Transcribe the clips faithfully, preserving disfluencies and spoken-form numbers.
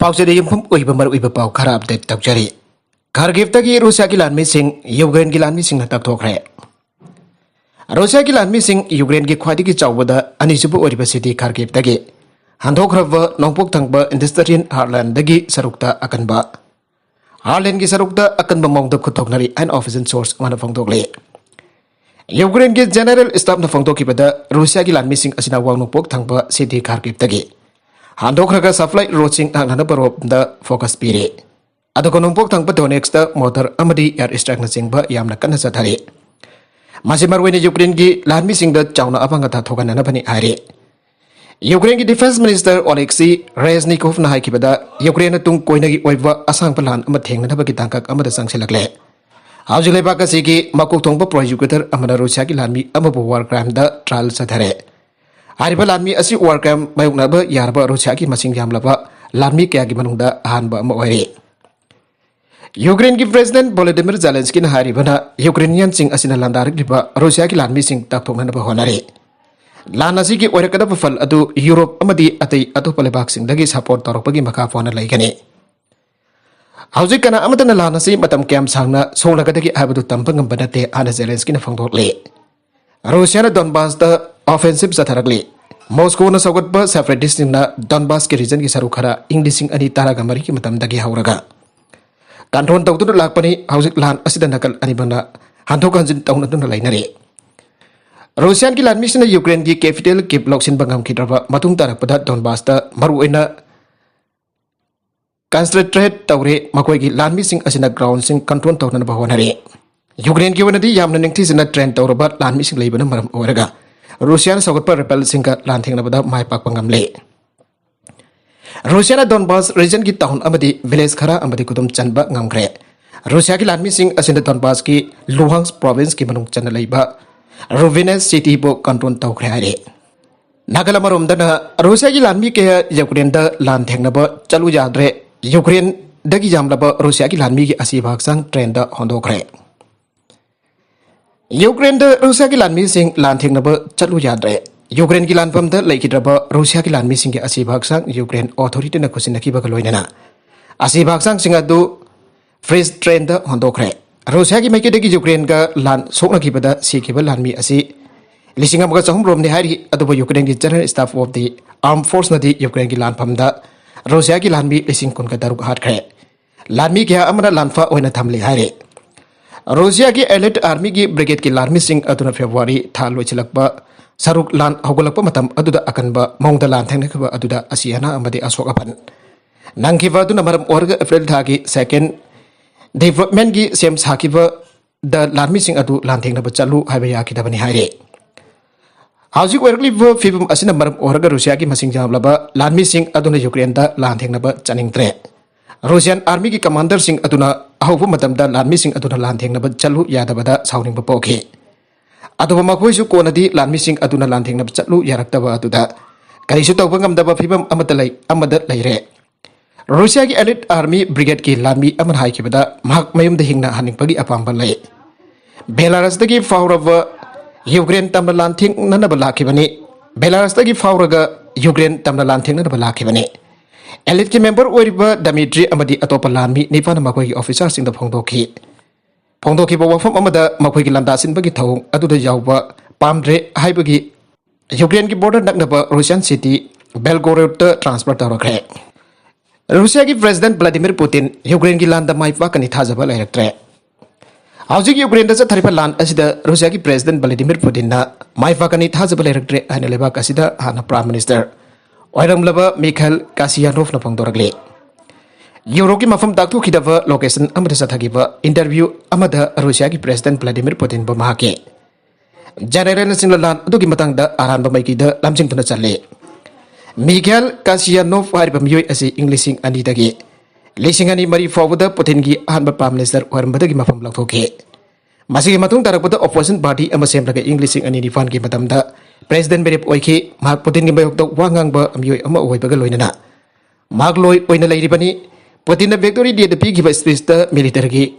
ꯄꯥꯎꯆꯦꯗ ꯌꯨꯝꯐꯝ ꯑꯣꯏꯕ ꯃꯔꯨꯑꯣꯏꯕ ꯄꯥꯎ ꯈꯔ ꯑꯞꯗꯦꯠ ꯇꯧꯖꯔꯤ꯫ ꯈꯥꯔꯀꯤꯚꯇꯒꯤ ꯔꯨꯁꯤꯌꯥꯒꯤ ꯂꯥꯟꯃꯤꯁꯤꯡ ꯌꯨꯀ꯭ꯔꯦꯟꯒꯤ ꯂꯥꯟꯃꯤꯁꯤꯡꯅ ꯇꯛꯊꯣꯛꯈ꯭ꯔꯦ꯫ ꯔꯨꯁꯤꯌꯥꯒꯤ ꯂꯥꯟꯃꯤꯁꯤꯡ ꯌꯨꯀ꯭ꯔꯦꯟꯒꯤ ꯈ꯭ꯋꯥꯏꯗꯒꯤ ꯆꯥꯎꯕꯗ ꯑꯅꯤꯁꯨꯕ ꯑꯣꯏꯔꯤꯕ ꯁꯤꯇꯤ ꯈꯥꯔꯀꯤꯚꯇꯒꯤ ꯍꯟꯗꯣꯛꯈ꯭ꯔꯕ ꯅꯣꯡꯄꯣꯛ ꯊꯪꯕ ꯏꯟꯗꯁꯇ꯭ꯔꯤꯌꯦꯜ ꯍꯥꯔꯠꯂꯦꯟꯗꯒꯤ ꯁꯔꯨꯛꯇ ꯑꯀꯟꯕ, ꯍꯥꯔꯠꯂꯦꯟꯒꯤ ꯁꯔꯨꯛꯇ ꯑꯀꯟꯕ ꯃꯑꯣꯡꯗ ꯈꯨꯠꯊꯣꯛꯅꯔꯤ ꯍꯥꯏꯅ ꯑꯣꯐꯤꯁꯤꯌꯦꯜ ꯁꯣꯔꯁ ꯑꯃꯅ ꯐꯣꯡꯗꯣꯛꯂꯤ꯫ ꯌꯨꯀ꯭ꯔꯦꯟꯒꯤ ꯖꯦꯅꯔꯦꯜ ꯁ꯭ꯇꯥꯐꯅ ꯐꯣꯡꯗꯣꯛꯈꯤꯕꯗ, ꯔꯨꯁꯤꯌꯥꯒꯤ ꯂꯥꯟꯃꯤꯁꯤꯡ ꯑꯁꯤꯅ ꯋꯥꯡ ꯅꯣꯡꯄꯣꯛ ꯊꯪꯕ ꯁꯤꯇꯤ ꯈꯥꯔꯀꯤꯚꯇꯒꯤ ꯍꯟꯗꯣꯛꯈ꯭ꯔꯒ ꯁꯄ꯭ꯂꯥꯏ ꯔꯣꯗꯁꯤꯡ ꯍꯥꯡꯅꯅꯕ ꯔꯣꯝꯗ ꯐꯣꯀꯁ ꯄꯤꯔꯤ꯫ ꯑꯗꯨꯒ ꯅꯣꯡꯄꯣꯛ ꯊꯪꯕ ꯗꯣꯅꯦꯠꯁꯇ ꯃꯣꯔꯇꯔ ꯑꯃꯗꯤ ꯑꯦꯌꯔ ꯁ꯭ꯇ꯭ꯔꯥꯏꯛꯅꯆꯤꯡꯕ ꯌꯥꯝꯅ ꯀꯟꯅ ꯆꯠꯊꯔꯤ꯫ ꯃꯁꯤ ꯃꯔꯨꯑꯣꯏꯅ ꯌꯨꯀ꯭ꯔꯦꯟꯒꯤ ꯂꯥꯟꯃꯤꯁꯤꯡꯗ ꯆꯥꯎꯅ ꯑꯃꯥꯡ ꯑꯇꯥ ꯊꯣꯛꯍꯟꯅꯅꯕꯅꯤ ꯍꯥꯏꯔꯤ꯫ ꯌꯨꯀ꯭ꯔꯦꯟꯒꯤ ꯗꯤꯐꯦꯟꯁ ꯃꯤꯅꯤꯁꯇꯔ ꯑꯣꯂꯦꯛꯁꯤ ꯔꯦꯖꯅꯤꯀꯣꯚꯅ ꯍꯥꯏꯈꯤꯕꯗ, ꯌꯨꯀ꯭ꯔꯦꯟꯅ ꯇꯨꯡ ꯀꯣꯏꯅꯒꯤ ꯑꯣꯏꯕ ꯑꯁꯥꯡꯕ ꯂꯥꯟ ꯑꯃ ꯊꯦꯡꯅꯅꯕꯒꯤ ꯇꯥꯡꯀꯛ ꯑꯃꯗ ꯆꯪꯁꯤꯜꯂꯛꯂꯦ꯫ ꯍꯧꯖꯤꯛ ꯂꯩꯕꯥꯛ ꯑꯁꯤꯒꯤ ꯃꯀꯣꯛ ꯊꯣꯡꯕ ꯄ꯭ꯔꯣꯁꯤꯀ꯭ꯌꯨꯇꯔ ꯑꯃꯅ ꯔꯨꯁꯤꯌꯥꯒꯤ ꯂꯥꯟꯃꯤ ꯑꯃꯕꯨ ꯋꯥꯔ ꯀ꯭ꯔꯥꯏꯝꯗ ꯇ꯭ꯔꯥꯏꯜ ꯆꯠꯊꯔꯦ꯫ ꯍꯥꯏꯔꯤꯕ ꯂꯥꯟꯃꯤ ꯑꯁꯤ ꯋꯥꯔ ꯀ꯭ꯔꯥꯏꯝ ꯃꯥꯌꯣꯛꯅꯕ ꯌꯥꯔꯕ ꯔꯨꯁꯤꯌꯥꯒꯤ ꯃꯁꯤꯡ ꯌꯥꯝꯂꯕ ꯂꯥꯟꯃꯤ ꯀꯌꯥꯒꯤ ꯃꯅꯨꯡꯗ ꯑꯍꯥꯟꯕ ꯑꯃ ꯑꯣꯏꯔꯤ꯫ ꯌꯨꯀ꯭ꯔꯦꯟꯒꯤ ꯄ꯭ꯔꯦꯁꯤꯗꯦꯟꯠ ꯚꯣꯂꯣꯗꯤꯃꯤꯔ ꯖꯦꯂꯦꯟꯁꯀꯤꯅ ꯍꯥꯏꯔꯤꯕꯅ, ꯌꯨꯀ꯭ꯔꯦꯅꯤꯌꯟꯁꯤꯡ ꯑꯁꯤꯅ ꯂꯥꯟꯗꯥꯔꯛꯂꯤꯕ ꯔꯨꯁꯤꯌꯥꯒꯤ ꯂꯥꯟꯃꯤꯁꯤꯡ ꯇꯛꯊꯣꯛꯅꯅꯕ ꯍꯣꯠꯅꯔꯤ꯫ ꯂꯥꯟ ꯑꯁꯤꯒꯤ ꯑꯣꯏꯔꯛꯀꯗꯕ ꯐꯜ ꯑꯗꯨ ꯌꯨꯔꯣꯞ ꯑꯃꯗꯤ ꯑꯇꯩ ꯑꯇꯣꯞꯄ ꯂꯩꯕꯥꯛꯁꯤꯡꯗꯒꯤ ꯁꯄꯣꯔꯠ ꯇꯧꯔꯛꯄꯒꯤ ꯃꯈꯥ ꯄꯣꯟꯅ ꯂꯩꯒꯅꯤ꯫ ꯍꯧꯖꯤꯛ ꯀꯅꯥ ꯑꯃꯠꯇꯅ ꯂꯥꯟ ꯑꯁꯤ ꯃꯇꯝ ꯀꯌꯥꯝ ꯁꯥꯡꯅ ꯁꯣꯛꯂꯒꯗꯒꯦ ꯍꯥꯏꯕꯗꯨ ꯇꯝꯕ ꯉꯝꯕ ꯅꯠꯇꯦ ꯍꯥꯏꯅ ꯖꯦꯂꯦꯟꯁꯀꯤꯅ ꯐꯣꯡꯗꯣꯛꯂꯤ꯫ ꯔꯨꯁꯤꯌꯥꯅ ꯗꯣꯟꯕꯥꯁꯇ ꯑꯣꯐꯦꯟꯁꯤꯚ ꯆꯠꯊꯔꯛꯂꯤ꯫ ꯃꯣꯁꯀꯣꯅ ꯁꯧꯒꯠꯄ ꯁꯦꯄꯔꯦꯇꯤꯁꯁꯤꯡꯅ ꯗꯣꯟꯕꯥꯁꯀꯤ ꯔꯤꯖꯟꯒꯤ ꯁꯔꯨꯛ ꯈꯔ ꯏꯪ ꯂꯤꯁꯤꯡ ꯑꯅꯤ ꯇꯔꯥꯒ ꯃꯔꯤꯒꯤ ꯃꯇꯝꯗꯒꯤ ꯍꯧꯔꯒ ꯀꯟꯇ꯭ꯔꯣꯜ ꯇꯧꯗꯨꯅ ꯂꯥꯛꯄꯅꯤ꯫ ꯍꯧꯖꯤꯛ ꯂꯥꯟ ꯑꯁꯤꯗ ꯅꯥꯀꯜ ꯑꯅꯤꯃꯛꯅ ꯍꯟꯗꯣꯛ ꯍꯟꯖꯤꯟ ꯇꯧꯅꯗꯨꯅ ꯂꯩꯅꯔꯤ꯫ ꯔꯨꯁꯤꯌꯥꯟꯒꯤ ꯂꯥꯟꯃꯤꯁꯤꯡꯅ ꯌꯨꯀ꯭ꯔꯦꯟꯒꯤ ꯀꯦꯄꯤꯇꯦꯜ ꯀꯤꯞ ꯂꯧꯁꯤꯟꯕ ꯉꯝꯈꯤꯗ꯭ꯔꯕ ꯃꯇꯨꯡ ꯇꯥꯔꯛꯄꯗ ꯗꯣꯟꯕꯥꯁꯇ ꯃꯔꯨꯑꯣꯏꯅ ꯀꯟꯁꯦꯟꯇ꯭ꯔꯦꯠ ꯇꯧꯔꯦ꯫ ꯃꯈꯣꯏꯒꯤ ꯂꯥꯟꯃꯤꯁꯤꯡ ꯑꯁꯤꯅ ꯒ꯭ꯔꯥꯎꯟꯁꯤꯡ ꯀꯟꯇ꯭ꯔꯣꯜ ꯇꯧꯅꯅꯕ ꯍꯣꯠꯅꯔꯤ꯫ ꯌꯨꯀ꯭ꯔꯦꯟꯒꯤ ꯑꯣꯏꯅꯗꯤ ꯌꯥꯝꯅ ꯅꯤꯡꯊꯤꯖꯅ ꯇ꯭ꯔꯦꯟ ꯇꯧꯔꯕ ꯂꯥꯟꯃꯤꯁꯤꯡ ꯂꯩꯕꯅ ꯃꯔꯝ ꯑꯣꯏꯔꯒ ꯔꯨꯁꯤꯌꯥꯅ ꯁꯧꯒꯠꯄ ꯔꯦꯕꯦꯜꯁꯤꯡꯒ ꯂꯥꯟꯊꯦꯡꯅꯕꯗ ꯃꯥꯏ ꯄꯥꯛꯄ ꯉꯝꯂꯦ꯫ ꯔꯨꯁꯤꯌꯥꯅ ꯗꯣꯟꯕꯥꯁ ꯔꯤꯖꯟꯒꯤ ꯇꯥꯎꯟ ꯑꯃꯗꯤ ꯚꯤꯂꯦꯖ ꯈꯔ ꯑꯃꯗꯤ ꯈꯨꯗꯨꯝ ꯆꯟꯕ ꯉꯝꯈ꯭ꯔꯦ꯫ ꯔꯨꯁꯤꯌꯥꯒꯤ ꯂꯥꯟꯃꯤꯁꯤꯡ ꯑꯁꯤꯅ ꯗꯣꯟꯕꯥꯁꯀꯤ ꯂꯨꯍꯥꯟꯁ ꯄ꯭ꯔꯣꯚꯤꯟꯁꯀꯤ ꯃꯅꯨꯡ ꯆꯟꯅ ꯂꯩꯕ ꯔꯨꯚꯤꯅꯦꯁ ꯁꯤꯇꯤꯕꯨ ꯀꯟꯇ꯭ꯔꯣꯜ ꯇꯧꯈ꯭ꯔꯦ ꯍꯥꯏꯔꯦ꯫ ꯅꯥꯀꯜ ꯑꯃꯔꯣꯝꯗꯅ ꯔꯨꯁꯤꯌꯥꯒꯤ ꯂꯥꯟꯃꯤ ꯀꯌꯥ ꯌꯨꯀ꯭ꯔꯦꯟꯗ ꯂꯥꯟ ꯊꯦꯡꯅꯕ ꯆꯠꯂꯨ ꯌꯥꯗ꯭ꯔꯦ꯫ ꯌꯨꯀ꯭ꯔꯦꯟꯗꯒꯤ ꯌꯥꯝꯂꯕ ꯔꯨꯁꯤꯌꯥꯒꯤ ꯂꯥꯟꯃꯤꯒꯤ ꯑꯁꯤꯕ ꯍꯛꯆꯥꯡ ꯇ꯭ꯔꯦꯟꯗ ꯍꯣꯟꯗꯣꯛꯈ꯭ꯔꯦ꯫ ꯌꯨꯀ꯭ꯔꯦꯟꯗ ꯔꯨꯁꯤꯌꯥꯒꯤ ꯂꯥꯟꯃꯤꯁꯤꯡ ꯂꯥꯟ ꯊꯦꯡꯅꯕ ꯆꯠꯂꯨ ꯌꯥꯗ꯭ꯔꯦ꯫ ꯌꯨꯀ꯭ꯔꯦꯟꯒꯤ ꯂꯥꯟꯐꯝꯗ ꯂꯩꯈꯤꯗ꯭ꯔꯕ ꯔꯨꯁꯤꯌꯥꯒꯤ ꯂꯥꯟꯃꯤꯁꯤꯡꯒꯤ ꯑꯁꯤꯕ ꯍꯛꯆꯥꯡ ꯌꯨꯀ꯭ꯔꯦꯟ ꯑꯣꯊꯣꯔꯤꯇꯤꯅ ꯈꯨꯠꯁꯤꯟꯅꯈꯤꯕꯒ ꯂꯣꯏꯅꯅ ꯑꯁꯤꯕ ꯍꯛꯆꯥꯡꯁꯤꯡ ꯑꯗꯨ ꯐ꯭ꯔꯤꯖ ꯇ꯭ꯔꯦꯟꯗ ꯍꯣꯟꯗꯣꯛꯈ꯭ꯔꯦ꯫ ꯔꯨꯁꯤꯌꯥꯒꯤ ꯃꯥꯏꯀꯩꯗꯒꯤ ꯌꯨꯀ꯭ꯔꯦꯟꯒ ꯂꯥꯟ ꯁꯣꯛꯅꯈꯤꯕꯗ ꯁꯤꯈꯤꯕ ꯂꯥꯟꯃꯤ ꯑꯁꯤ ꯂꯤꯁꯤꯡ ꯑꯃꯒ ꯆꯍꯨꯝ ꯔꯣꯝꯅꯤ ꯍꯥꯏꯔꯤ꯫ ꯑꯗꯨꯕꯨ ꯌꯨꯀ꯭ꯔꯦꯟꯒꯤ General Staff of the Armed Forceꯅꯗꯤ ꯌꯨꯀ꯭ꯔꯦꯟꯒꯤ ꯂꯥꯟꯐꯝꯗ ꯔꯨꯁꯤꯌꯥꯒꯤ ꯂꯥꯟꯃꯤ ꯂꯤꯁꯤꯡ ꯀꯨꯟꯒ ꯇꯔꯨꯛ ꯍꯥꯠꯈ꯭ꯔꯦ꯫ ꯂꯥꯟꯃꯤ ꯀꯌꯥ ꯑꯃꯅ ꯂꯥꯟꯐ ꯑꯣꯏꯅ ꯊꯝꯂꯤ ꯍꯥꯏꯔꯤ꯫ ꯔꯨꯁꯤꯌꯥꯒꯤ Elite Armyꯒꯤ brigadeꯀꯤ ꯂꯥꯟꯃꯤꯁꯤꯡ ꯑꯗꯨꯅ ꯐꯦꯕ꯭ꯔꯨꯋꯥꯔꯤ ꯊꯥ ꯂꯣꯏꯁꯤꯜꯂꯛꯄ ꯁꯔꯨꯛ ꯂꯥꯟ ꯍꯧꯒꯠꯂꯛꯄ ꯃꯇꯝ ꯑꯗꯨꯗ ꯑꯀꯟꯕ ꯃꯑꯣꯡꯗ ꯂꯥꯟ ꯊꯦꯡꯅꯈꯤꯕ ꯑꯗꯨꯗ ꯑꯁꯤ ꯑꯅꯥ ꯑꯃꯗꯤ ꯑꯁꯣꯛ ꯑꯄꯟ ꯅꯪꯈꯤꯕ ꯑꯗꯨꯅ ꯃꯔꯝ ꯑꯣꯏꯔꯒ April ꯊꯥꯒꯤ second developmentꯒꯤ ꯁꯦꯝ ꯁꯥꯈꯤꯕꯗ ꯂꯥꯟꯃꯤꯁꯤꯡ ꯑꯗꯨ ꯂꯥꯟꯊꯦꯡꯅꯕ ꯆꯠꯂꯨ ꯍꯥꯏꯕ ꯌꯥꯈꯤꯗꯕꯅꯤ ꯍꯥꯏꯔꯤ꯫ ꯍꯧꯖꯤꯛ ꯑꯣꯏꯔꯛꯂꯤꯕ ꯐꯤꯕꯝ ꯑꯁꯤꯅ ꯃꯔꯝ ꯑꯣꯏꯔꯒ ꯔꯨꯁꯤꯌꯥꯒꯤ ꯃꯁꯤꯡ ꯌꯥꯝꯂꯕ ꯂꯥꯟꯃꯤꯁꯤꯡ ꯑꯗꯨꯅ ꯌꯨꯀ꯭ꯔꯦꯟꯗ ꯂꯥꯟꯊꯦꯡꯅꯕ ꯆꯠꯅꯤꯡꯗ꯭ꯔꯦ꯫ ꯔꯨꯁꯤꯌꯥꯟ ꯑꯥꯔꯃꯤꯒꯤ ꯀꯃꯥꯟꯗꯔꯁꯤꯡ ꯑꯗꯨꯅ ꯑꯍꯧꯕ ꯃꯇꯝꯗ ꯂꯥꯟꯃꯤꯁꯤꯡ ꯑꯗꯨꯅ ꯂꯥꯟꯊꯦꯡꯅꯕ ꯆꯠꯂꯨ ꯌꯥꯗꯕꯗ ꯁꯥꯎꯅꯤꯡꯕ ꯄꯣꯛꯈꯤ꯫ ꯑꯗꯨꯕꯨ ꯃꯈꯣꯏꯁꯨ ꯀꯣꯟꯅꯗꯤ ꯂꯥꯟꯃꯤꯁꯤꯡ ꯑꯗꯨꯅ ꯂꯥꯟꯊꯦꯡꯅꯕ ꯆꯠꯂꯨ ꯌꯥꯔꯛꯇꯕ ꯑꯗꯨꯗ ꯀꯔꯤꯁꯨ ꯇꯧꯕ ꯉꯝꯗꯕ ꯐꯤꯕꯝ ꯑꯃꯗ ꯂꯩ, ꯑꯃꯗ ꯂꯩꯔꯦ꯫ ꯔꯨꯁꯤꯌꯥꯒꯤ Elite Army brigadeꯀꯤ ꯂꯥꯟꯃꯤ ꯑꯃꯅ ꯍꯥꯏꯈꯤꯕꯗ ꯃꯍꯥꯛ ꯃꯌꯨꯝꯗ ꯍꯤꯡꯅ ꯍꯟꯅꯤꯡꯕꯒꯤ ꯑꯄꯥꯝꯕ ꯂꯩ꯫ ꯕꯦꯂꯥꯔꯁꯇꯒꯤ ꯐꯥꯎꯔꯕ ꯌꯨꯀ꯭ꯔꯦꯟ ꯇꯝꯅ ꯂꯥꯟꯊꯦꯡꯅꯅꯕ ꯂꯥꯛꯈꯤꯕꯅꯤ꯫ ꯕꯦꯂꯥꯔꯁꯇꯒꯤ ꯐꯥꯎꯔꯒ ꯌꯨꯀ꯭ꯔꯦꯟ ꯇꯝꯅ ꯂꯥꯟꯊꯦꯡꯅꯅꯕ ꯂꯥꯛꯈꯤꯕꯅꯤ꯫ Eliteꯀꯤ member ꯑꯣꯏꯔꯤꯕ ꯗꯃꯤꯇ꯭ꯔꯤ ꯑꯃꯗꯤ ꯑꯇꯣꯞꯄ ꯂꯥꯟꯃꯤ ꯅꯤꯄꯥꯟꯅ ꯃꯈꯣꯏꯒꯤ officerꯁꯤꯡꯗ ꯐꯣꯡꯗꯣꯛꯈꯤ꯫ ꯐꯣꯡꯗꯣꯛꯈꯤꯕ ꯋꯥꯐꯝ ꯑꯃꯗ ꯃꯈꯣꯏꯒꯤ ꯂꯥꯟꯗꯥꯁꯤꯟꯕꯒꯤ ꯊꯧꯑꯣꯡ ꯑꯗꯨꯗ ꯌꯥꯎꯕ ꯄꯥꯝꯗ꯭ꯔꯦ ꯍꯥꯏꯕꯒꯤ ꯌꯨꯀ꯭ꯔꯦꯟꯒꯤ border ꯅꯛꯅꯕ Russian city Belgorodꯇ transfer ꯇꯧꯔꯛꯈ꯭ꯔꯦ꯫ ꯔꯨꯁꯤꯌꯥꯒꯤ President Vladimir Putin ꯌꯨꯀ꯭ꯔꯦꯟꯒꯤ ꯂꯥꯟꯗ ꯃꯥꯏ ꯄꯥꯛꯀꯅꯤ ꯊꯥꯖꯕ ꯂꯩꯔꯛꯇ꯭ꯔꯦ꯫ ꯍꯧꯖꯤꯛ ꯌꯨꯀ꯭ꯔꯦꯟꯗ ꯆꯠꯊꯔꯤꯕ ꯂꯥꯟ ꯑꯁꯤꯗ ꯔꯨꯁꯤꯌꯥꯒꯤ President Vladimir Putinꯅ ꯃꯥꯏ ꯄꯥꯛꯀꯅꯤ ꯊꯥꯖꯕ ꯂꯩꯔꯛꯇ꯭ꯔꯦ ꯍꯥꯏꯅ ꯂꯩꯕꯥꯛ ꯑꯁꯤꯗ ꯍꯥꯟꯅ Prime Minister ꯑꯣꯏꯔꯝꯂꯕ ꯃꯤꯈꯥꯏꯜ ꯀꯥꯁꯤꯌꯥꯅꯣꯐꯅ ꯐꯣꯡꯗꯣꯔꯛꯂꯤ꯫ ꯌꯨꯔꯣꯞꯀꯤ ꯃꯐꯝ ꯇꯥꯛꯊꯣꯛꯈꯤꯗꯕ location ꯑꯃꯗ ꯆꯠꯊꯈꯤꯕ interview ꯑꯃꯗ ꯔꯨꯁꯤꯌꯥꯒꯤ President Vladimir Putinꯕꯨ ꯃꯍꯥꯛꯀꯤ Generalꯅꯆꯤꯡꯕ ꯂꯥꯟ ꯑꯗꯨꯒꯤ ꯃꯇꯥꯡꯗ ꯑꯔꯥꯟꯕ ꯃꯥꯏꯀꯩꯗ ꯂꯝꯖꯤꯡꯗꯨꯅ ꯆꯠꯂꯤ꯫ ꯃꯤꯈꯥꯏꯜ ꯀꯥꯁꯤꯌꯥꯅꯣꯐ ꯍꯥꯏꯔꯤꯕ ꯃꯤꯑꯣꯏ ꯑꯁꯤ ꯏꯪ ꯂꯤꯁꯤꯡ ꯑꯅꯤꯗꯒꯤ ꯂꯤꯁꯤꯡ ꯑꯅꯤ ꯃꯔꯤ ꯐꯥꯎꯕꯗ ꯄꯨꯇꯤꯟꯒꯤ ꯑꯍꯥꯟꯕ Prime Minister ꯑꯣꯏꯔꯝꯕꯗꯒꯤ ꯃꯐꯝ ꯂꯧꯊꯣꯛꯈꯤ꯫ ꯃꯁꯤꯒꯤ ꯃꯇꯨꯡ ꯇꯥꯔꯛꯄꯗ opposition party ꯑꯃ ꯁꯦꯝꯂꯒ ꯏꯪ ꯂꯤꯁꯤꯡ ꯑꯅꯤ ꯅꯤꯄꯥꯟꯒꯤ ꯃꯇꯝꯗ President ꯃꯤꯔꯦꯞ ꯑꯣꯏꯈꯤ꯫ ꯃꯍꯥꯛ ꯄꯨꯇꯤꯟꯒꯤ ꯃꯥꯌꯣꯛꯇ ꯋꯥ ꯉꯥꯡꯕ ꯃꯤꯑꯣꯏ ꯑꯃ ꯑꯣꯏꯕꯒ ꯂꯣꯏꯅꯅ ꯃꯍꯥꯛ ꯂꯣꯏ ꯑꯣꯏꯅ ꯂꯩꯔꯤꯕꯅꯤ꯫ ꯄꯨꯇꯤꯟꯅ Victory Dayꯗ ꯄꯤꯈꯤꯕ speechꯇ militaryꯒꯤ,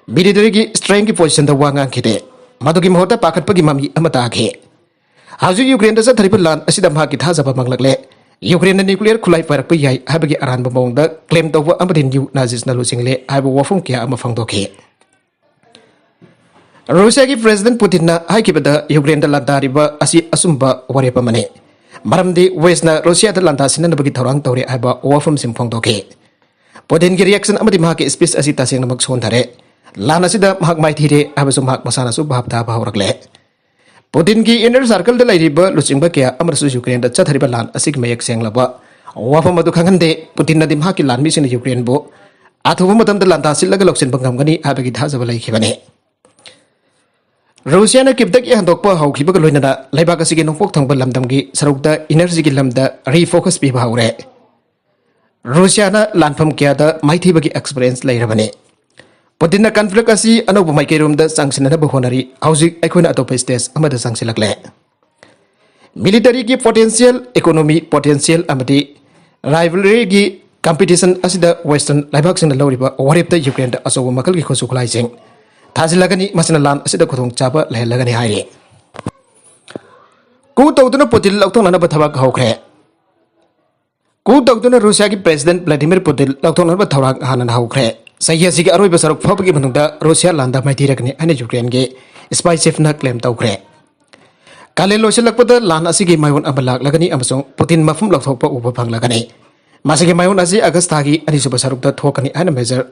militaryꯒꯤ strengthꯀꯤ positionꯗ ꯋꯥ ꯉꯥꯡꯈꯤꯗꯦ꯫ ꯃꯗꯨꯒꯤ ꯃꯍꯨꯠꯇ ꯄꯥꯈꯠꯄꯒꯤ ꯃꯃꯤ ꯑꯃ ꯇꯥꯈꯤ꯫ ꯍꯧꯖꯤꯛ ꯌꯨꯀ꯭ꯔꯦꯟꯗ ꯆꯠꯊꯔꯤꯕ ꯂꯥꯟ ꯑꯁꯤꯗ ꯃꯍꯥꯛꯀꯤ ꯊꯥꯖꯕ ꯃꯥꯡꯂꯛꯂꯦ꯫ ꯌꯨꯀ꯭ꯔꯦꯟꯅ ꯅ꯭ꯌꯨꯀ꯭ꯂꯤꯌꯔ ꯈꯨꯠꯂꯥꯏ ꯄꯥꯏꯔꯛꯄ ꯌꯥꯏ ꯍꯥꯏꯕꯒꯤ ꯑꯔꯥꯟꯕ ꯃꯑꯣꯡꯗ ꯀ꯭ꯂꯦꯝ ꯇꯧꯕ ꯑꯃꯗꯤ ꯅ꯭ꯌꯨ ꯅꯥꯖꯤꯁꯅ ꯂꯨꯆꯤꯡꯂꯦ ꯍꯥꯏꯕ ꯋꯥꯐꯝ ꯀꯌꯥ ꯑꯃ ꯐꯣꯡꯗꯣꯛꯈꯤ꯫ ꯔꯨꯁꯤꯌꯥꯒꯤ ꯄ꯭ꯔꯦꯁꯤꯗꯦꯟꯠ ꯄꯨꯇꯤꯟꯅ ꯍꯥꯏꯈꯤꯕꯗ ꯌꯨꯀ꯭ꯔꯦꯟꯗ ꯂꯥꯟꯗꯥꯔꯤꯕ ꯑꯁꯤ ꯑꯆꯨꯝꯕ ꯋꯥꯔꯦꯞ ꯑꯃꯅꯤ꯫ ꯃꯔꯝꯗꯤ ꯋꯦꯁꯅ ꯔꯨꯁꯤꯌꯥꯗ ꯂꯥꯟꯗꯥ ꯁꯤꯟꯅꯅꯕꯒꯤ ꯊꯧꯔꯥꯡ ꯇꯧꯔꯤ ꯍꯥꯏꯕ ꯋꯥꯐꯝꯁꯤꯡ ꯐꯣꯡꯗꯣꯛꯈꯤ꯫ ꯄꯨꯇꯤꯟꯒꯤ ꯔꯤꯌꯦꯛꯁꯟ ꯑꯃꯗꯤ ꯃꯍꯥꯛꯀꯤ ꯁ꯭ꯄꯤꯆ ꯑꯁꯤ ꯇꯁꯦꯡꯅꯃꯛ ꯁꯣꯟꯊꯔꯦ꯫ ꯂꯥꯟ ꯑꯁꯤꯗ ꯃꯍꯥꯛ ꯃꯥꯏꯊꯤꯔꯦ ꯍꯥꯏꯕꯁꯨ ꯃꯍꯥꯛ ꯃꯁꯥꯅꯁꯨ ꯚꯥꯞ ꯇꯥꯕ ꯍꯧꯔꯛꯂꯦ꯫ ꯄꯨꯇꯤꯟꯒꯤ ꯏꯟꯅꯔ ꯁꯥꯔꯀꯜꯗ ꯂꯩꯔꯤꯕ ꯂꯨꯆꯤꯡꯕ ꯀꯌꯥ ꯑꯃꯅꯁꯨ ꯌꯨꯀ꯭ꯔꯦꯟꯗ ꯆꯠꯊꯔꯤꯕ ꯂꯥꯟ ꯑꯁꯤꯒꯤ ꯃꯌꯦꯛ ꯁꯦꯡꯂꯕ ꯋꯥꯐꯝ ꯑꯗꯨ ꯈꯪꯍꯟꯗꯦ꯫ ꯄꯨꯇꯤꯟꯅꯗꯤ ꯃꯍꯥꯛꯀꯤ ꯂꯥꯟꯃꯤꯁꯤꯡꯅ ꯌꯨꯀ꯭ꯔꯦꯟꯕꯨ ꯑꯊꯨꯕ ꯃꯇꯝꯗ ꯂꯥꯟꯗꯥ ꯁꯤꯜꯂꯒ ꯂꯧꯁꯤꯟꯕ ꯉꯝꯒꯅꯤ ꯍꯥꯏꯕꯒꯤ ꯊꯥꯖꯕ ꯂꯩꯈꯤꯕꯅꯤ꯫ ꯔꯨꯁꯤꯌꯥꯅ ꯀꯤꯞꯇꯒꯤ ꯍꯟꯗꯣꯛꯄ ꯍꯧꯈꯤꯕꯒ ꯂꯣꯏꯅꯅ ꯂꯩꯕꯥꯛ ꯑꯁꯤꯒꯤ ꯅꯣꯡꯄꯣꯛ ꯊꯪꯕ ꯂꯝꯗꯝꯒꯤ ꯁꯔꯨꯛꯇ ꯏꯅꯔꯖꯤꯒꯤ ꯂꯝꯗ ꯔꯤꯐꯣꯀꯁ ꯄꯤꯕ ꯍꯧꯔꯦ꯫ ꯔꯨꯁꯤꯌꯥꯅ ꯂꯥꯟꯐꯝ ꯀꯌꯥꯗ ꯃꯥꯏꯊꯤꯕꯒꯤ ꯑꯦꯛꯁꯄꯤꯔꯤꯌꯦꯟꯁ ꯂꯩꯔꯕꯅꯤ꯫ ꯄꯨꯇꯤꯟꯅ ꯀꯟꯐ꯭ꯂꯤꯛ ꯑꯁꯤ ꯑꯅꯧꯕ ꯃꯥꯏꯀꯩꯔꯣꯝꯗ ꯆꯪꯁꯤꯟꯅꯅꯕ ꯍꯣꯠꯅꯔꯤ꯫ ꯍꯧꯖꯤꯛ ꯑꯩꯈꯣꯏꯅ ꯑꯇꯣꯞꯄ ꯁ꯭ꯇꯦꯖ ꯑꯃꯗ ꯆꯪꯁꯤꯜꯂꯛꯂꯦ꯫ ꯃꯤꯂꯤꯇꯔꯤꯒꯤ ꯄꯣꯇꯦꯟꯁꯤꯌꯦꯜ, ꯏꯀꯣꯅꯣꯃꯤ ꯄꯣꯇꯦꯟꯁꯤꯌꯦꯜ ꯑꯃꯗꯤ ꯔꯥꯏꯕꯜꯔꯤꯒꯤ ꯀꯝꯄꯤꯇꯤꯁꯟ ꯑꯁꯤꯗ ꯋꯦꯁꯇꯔꯟ ꯂꯩꯕꯥꯛꯁꯤꯡꯅ ꯂꯧꯔꯤꯕ ꯋꯥꯔꯦꯞꯇ ꯌꯨꯀ꯭ꯔꯦꯟꯗ ꯑꯆꯧꯕ ꯃꯈꯜꯒꯤ ꯈꯨꯠꯁꯨ ꯈꯨꯠꯂꯥꯏꯁꯤꯡ ꯊꯥꯖꯤꯜꯂꯒꯅꯤ, ꯃꯁꯤꯅ ꯂꯥꯟ ꯑꯁꯤꯗ ꯈꯨꯗꯣꯡꯆꯥꯕ ꯂꯩꯍꯜꯂꯒꯅꯤ ꯍꯥꯏꯔꯤ꯫ ꯀꯨ ꯇꯧꯗꯨꯅ ꯄꯨꯇꯤꯟ ꯂꯧꯊꯣꯛꯅꯅꯕ ꯊꯕꯛ ꯍꯧꯈ꯭ꯔꯦ꯫ ꯀꯨ ꯇꯧꯗꯨꯅ ꯔꯨꯁꯤꯌꯥꯒꯤ ꯄ꯭ꯔꯦꯁꯤꯗꯦꯟꯠ ꯚ꯭ꯂꯥꯗꯤꯃꯤꯔ ꯄꯨꯇꯤꯟ ꯂꯧꯊꯣꯛꯅꯅꯕ ꯊꯧꯔꯥꯡ ꯍꯥꯟꯅꯅ ꯍꯧꯈ꯭ꯔꯦ꯫ ꯆꯍꯤ ꯑꯁꯤꯒꯤ ꯑꯔꯣꯏꯕ ꯁꯔꯨꯛ ꯐꯥꯎꯕꯒꯤ ꯃꯅꯨꯡꯗ ꯔꯨꯁꯤꯌꯥ ꯂꯥꯟꯗ ꯃꯥꯏꯊꯤꯔꯒꯅꯤ ꯍꯥꯏꯅ ꯌꯨꯀ꯭ꯔꯦꯟꯒꯤ ꯁ꯭ꯄꯥꯏ ꯆꯤꯐꯅ ꯀ꯭ꯂꯦꯝ ꯇꯧꯈ꯭ꯔꯦ꯫ ꯀꯥꯂꯦꯟ ꯂꯣꯏꯁꯤꯜꯂꯛꯄꯗ ꯂꯥꯟ ꯑꯁꯤꯒꯤ ꯃꯥꯏꯑꯣꯟ ꯑꯃ ꯂꯥꯛꯂꯒꯅꯤ ꯑꯃꯁꯨꯡ ꯄꯨꯇꯤꯟ ꯃꯐꯝ ꯂꯧꯊꯣꯛꯄ ꯎꯕ ꯐꯪꯂꯒꯅꯤ꯫ ꯃꯁꯤꯒꯤ ꯃꯥꯏꯑꯣꯟ ꯑꯁꯤ ꯑꯥꯒꯁ ꯊꯥꯒꯤ ꯑꯅꯤꯁꯨꯕ ꯁꯔꯨꯛꯇ ꯊꯣꯛꯀꯅꯤ ꯍꯥꯏꯅ ꯃꯦꯖꯔ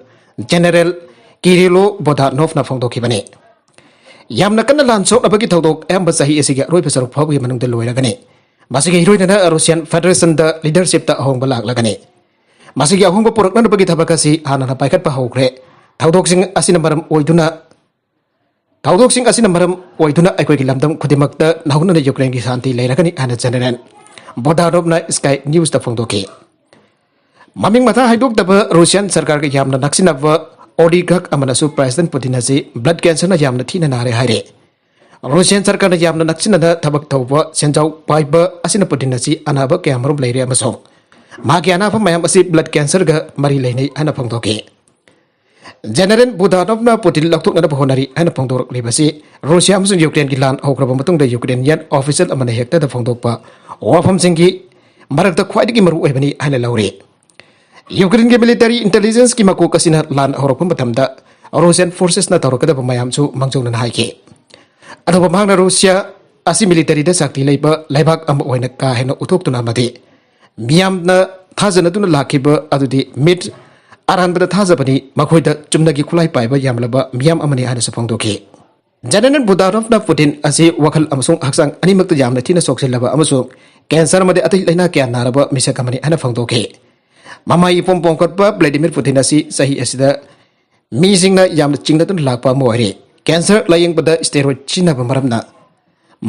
ꯖꯦꯅꯔꯦꯜ ꯀꯤꯔꯤꯂꯣ ꯕꯣꯗꯥꯅꯣꯚꯅ ꯐꯣꯡꯗꯣꯛꯈꯤꯕꯅꯤ꯫ ꯌꯥꯝꯅ ꯀꯟꯅ ꯂꯥꯟ ꯁꯣꯛꯅꯕꯒꯤ ꯊꯧꯗꯣꯛ ꯑꯌꯥꯝꯕ ꯆꯍꯤ ꯑꯁꯤꯒꯤ ꯑꯔꯣꯏꯕ ꯁꯔꯨꯛ ꯐꯥꯎꯕꯒꯤ ꯃꯅꯨꯡꯗ ꯂꯣꯏꯔꯒꯅꯤ꯫ ꯃꯁꯤꯒꯤ ꯏꯔꯣꯏꯅꯅ ꯔꯨꯁꯤꯌꯥꯟ ꯐꯦꯗꯔꯦꯁꯟꯗ ꯂꯤꯗꯔꯁꯤꯞꯇ ꯑꯍꯣꯡꯕ ꯂꯥꯛꯂꯒꯅꯤ꯫ ꯃꯁꯤꯒꯤ ꯑꯍꯣꯡꯕ ꯄꯨꯔꯛꯅꯅꯕꯒꯤ ꯊꯕꯛ ꯑꯁꯤ ꯍꯥꯟꯅꯅ ꯄꯥꯏꯈꯠꯄ ꯍꯧꯈ꯭ꯔꯦ꯫ ꯊꯧꯗꯣꯛꯁꯤꯡ ꯑꯁꯤꯅ ꯃꯔꯝ ꯑꯣꯏꯗꯨꯅ ꯊꯧꯗꯣꯛꯁꯤꯡ ꯑꯁꯤꯅ ꯃꯔꯝ ꯑꯣꯏꯗꯨꯅ ꯑꯩꯈꯣꯏꯒꯤ ꯂꯝꯗꯝ ꯈꯨꯗꯤꯡꯃꯛꯇ ꯅꯧꯍꯧꯅꯅ ꯌꯨꯀ꯭ꯔꯦꯟꯒꯤ ꯁꯥꯟꯇꯤ ꯂꯩꯔꯒꯅꯤ ꯍꯥꯏꯅ ꯖꯦꯅꯔꯦꯜ ꯕꯣꯗꯥꯅꯣꯚꯅ ꯁ꯭ꯀꯥꯏ ꯅ꯭ꯌꯨꯁꯇ ꯐꯣꯡꯗꯣꯛꯈꯤ꯫ ꯃꯃꯤꯡ ꯃꯊꯥ ꯍꯥꯏꯗꯣꯛꯇꯕ ꯔꯨꯁꯤꯌꯥꯟ ꯁꯔꯀꯥꯔꯒ ꯌꯥꯝꯅ ꯅꯛꯁꯤꯟꯅꯕ ꯑꯣꯂꯤꯒꯥꯔꯛ ꯑꯃꯅꯁꯨ ꯄ꯭ꯔꯦꯁꯤꯗꯦꯟꯠ ꯄꯨꯇꯤꯟ ꯑꯁꯤ ꯕ꯭ꯂꯗ ꯀꯦꯟꯁꯔꯅ ꯌꯥꯝꯅ ꯊꯤꯅ ꯅꯥꯔꯦ ꯍꯥꯏꯔꯦ꯫ ꯔꯨꯁꯤꯌꯥꯟ ꯁꯔꯀꯥꯔꯅ ꯌꯥꯝꯅ ꯅꯛꯁꯤꯟꯅꯅ ꯊꯕꯛ ꯇꯧꯕ ꯁꯦꯟꯖꯥꯎ ꯄꯥꯏꯕ ꯑꯁꯤꯅ ꯄꯨꯇꯤꯟ ꯑꯁꯤ ꯑꯅꯥꯕ ꯀꯌꯥꯃꯔꯨꯝ ꯂꯩꯔꯦ ꯑꯃꯁꯨꯡ ꯃꯍꯥꯛꯀꯤ ꯑꯅꯥꯕ ꯃꯌꯥꯝ ꯑꯁꯤ ꯕ꯭ꯂꯗ ꯀꯦꯟꯁꯔꯒ ꯃꯔꯤ ꯂꯩꯅꯩ ꯍꯥꯏꯅ ꯐꯣꯡꯗꯣꯛꯈꯤ꯫ ꯖꯦꯅꯔꯦꯜ ꯕꯨꯗꯥꯅꯣꯚꯅ ꯄꯨꯇꯤꯟ ꯂꯧꯊꯣꯛꯅꯅꯕ ꯍꯣꯠꯅꯔꯤ ꯍꯥꯏꯅ ꯐꯣꯡꯗꯣꯔꯛꯂꯤꯕꯁꯤ ꯔꯨꯁꯤꯌꯥ ꯑꯃꯁꯨꯡ ꯌꯨꯀ꯭ꯔꯦꯟꯒꯤ ꯂꯥꯟ ꯍꯧꯈ꯭ꯔꯕ ꯃꯇꯨꯡꯗ ꯌꯨꯀ꯭ꯔꯦꯅꯤꯌꯟ ꯑꯣꯐꯤꯁꯤꯌꯦꯜ ꯑꯃꯅ ꯍꯦꯛꯇꯗ ꯐꯣꯡꯗꯣꯛꯄ ꯋꯥꯐꯝꯁꯤꯡꯒꯤ ꯃꯔꯛꯇ ꯈ꯭ꯋꯥꯏꯗꯒꯤ ꯃꯔꯨ ꯑꯣꯏꯕꯅꯤ ꯍꯥꯏꯅ ꯂꯧꯔꯤ꯫ ꯌꯨꯀ꯭ꯔꯦꯟꯒꯤ ꯃꯤꯂꯤꯇꯔꯤ ꯏꯟꯇꯦꯂꯤꯖꯦꯟꯁꯀꯤ ꯃꯀꯣꯛ ꯑꯁꯤꯅ ꯂꯥꯟ ꯍꯧꯔꯛꯄ ꯃꯇꯝꯗ ꯔꯨꯁꯤꯌꯟ ꯐꯣꯔꯁꯦꯁꯅ ꯇꯧꯔꯛꯀꯗꯕ ꯃꯌꯥꯝꯁꯨ ꯃꯥꯡꯖꯧꯅꯅ ꯍꯥꯏꯈꯤ꯫ ꯑꯗꯨꯕꯨ ꯃꯍꯥꯛꯅ ꯔꯨꯁꯤꯌꯥ ꯑꯁꯤ ꯃꯤꯂꯤꯇꯔꯤꯗ ꯁꯛꯇꯤ ꯂꯩꯕ ꯂꯩꯕꯥꯛ ꯑꯃ ꯑꯣꯏꯅ ꯀꯥ ꯍꯦꯟꯅ ꯎꯠꯊꯣꯛꯇꯨꯅ ꯑꯃꯗꯤ ꯃꯤꯌꯥꯝꯅ ꯊꯥꯖꯅꯗꯨꯅ ꯂꯥꯛꯈꯤꯕ ꯑꯗꯨꯗꯤ ꯃꯤꯠ ꯑꯔꯥꯟꯕꯗ ꯊꯥꯖꯕꯅꯤ, ꯃꯈꯣꯏꯗ ꯆꯨꯝꯅꯒꯤ ꯈꯨꯠꯂꯥꯏ ꯄꯥꯏꯕ ꯌꯥꯝꯂꯕ ꯃꯤꯌꯥꯝ ꯑꯃꯅꯤ ꯍꯥꯏꯅꯁꯨ ꯐꯣꯡꯗꯣꯛꯈꯤ꯫ ꯖꯦꯅꯔꯦꯜ ꯕꯨꯗꯥꯅꯣꯚꯅ ꯄꯨꯇꯤꯟ ꯑꯁꯤ ꯋꯥꯈꯜ ꯑꯃꯁꯨꯡ ꯍꯛꯆꯥꯡ ꯑꯅꯤꯃꯛꯇ ꯌꯥꯝꯅ ꯊꯤꯅ ꯁꯣꯛꯆꯤꯜꯂꯕ ꯑꯃꯁꯨꯡ ꯀꯦꯟꯁꯔ ꯑꯃꯗꯤ ꯑꯇꯩ ꯂꯥꯏꯅꯥ ꯀꯌꯥ ꯅꯥꯔꯕ ꯃꯤꯁꯛ ꯑꯃꯅꯤ ꯍꯥꯏꯅ ꯐꯣꯡꯗꯣꯛꯈꯤ꯫ ꯃꯃꯥꯏ ꯏꯄꯣꯝ ꯄꯣꯝꯈꯠꯄ ꯚ꯭ꯂꯥꯗꯤꯃꯤꯔ ꯄꯨꯇꯤꯟ ꯑꯁꯤ ꯆꯍꯤ ꯑꯁꯤꯗ ꯃꯤꯁꯤꯡꯅ ꯌꯥꯝꯅ ꯆꯤꯡꯅꯗꯨꯅ ꯂꯥꯛꯄ ꯑꯃ ꯑꯣꯏꯔꯤ꯫ ꯀꯦꯟꯁꯔ ꯂꯥꯌꯦꯡꯕꯗ ꯁ꯭ꯇꯦꯔꯣꯏꯗ ꯁꯤꯖꯤꯟꯅꯕ ꯃꯔꯝꯅ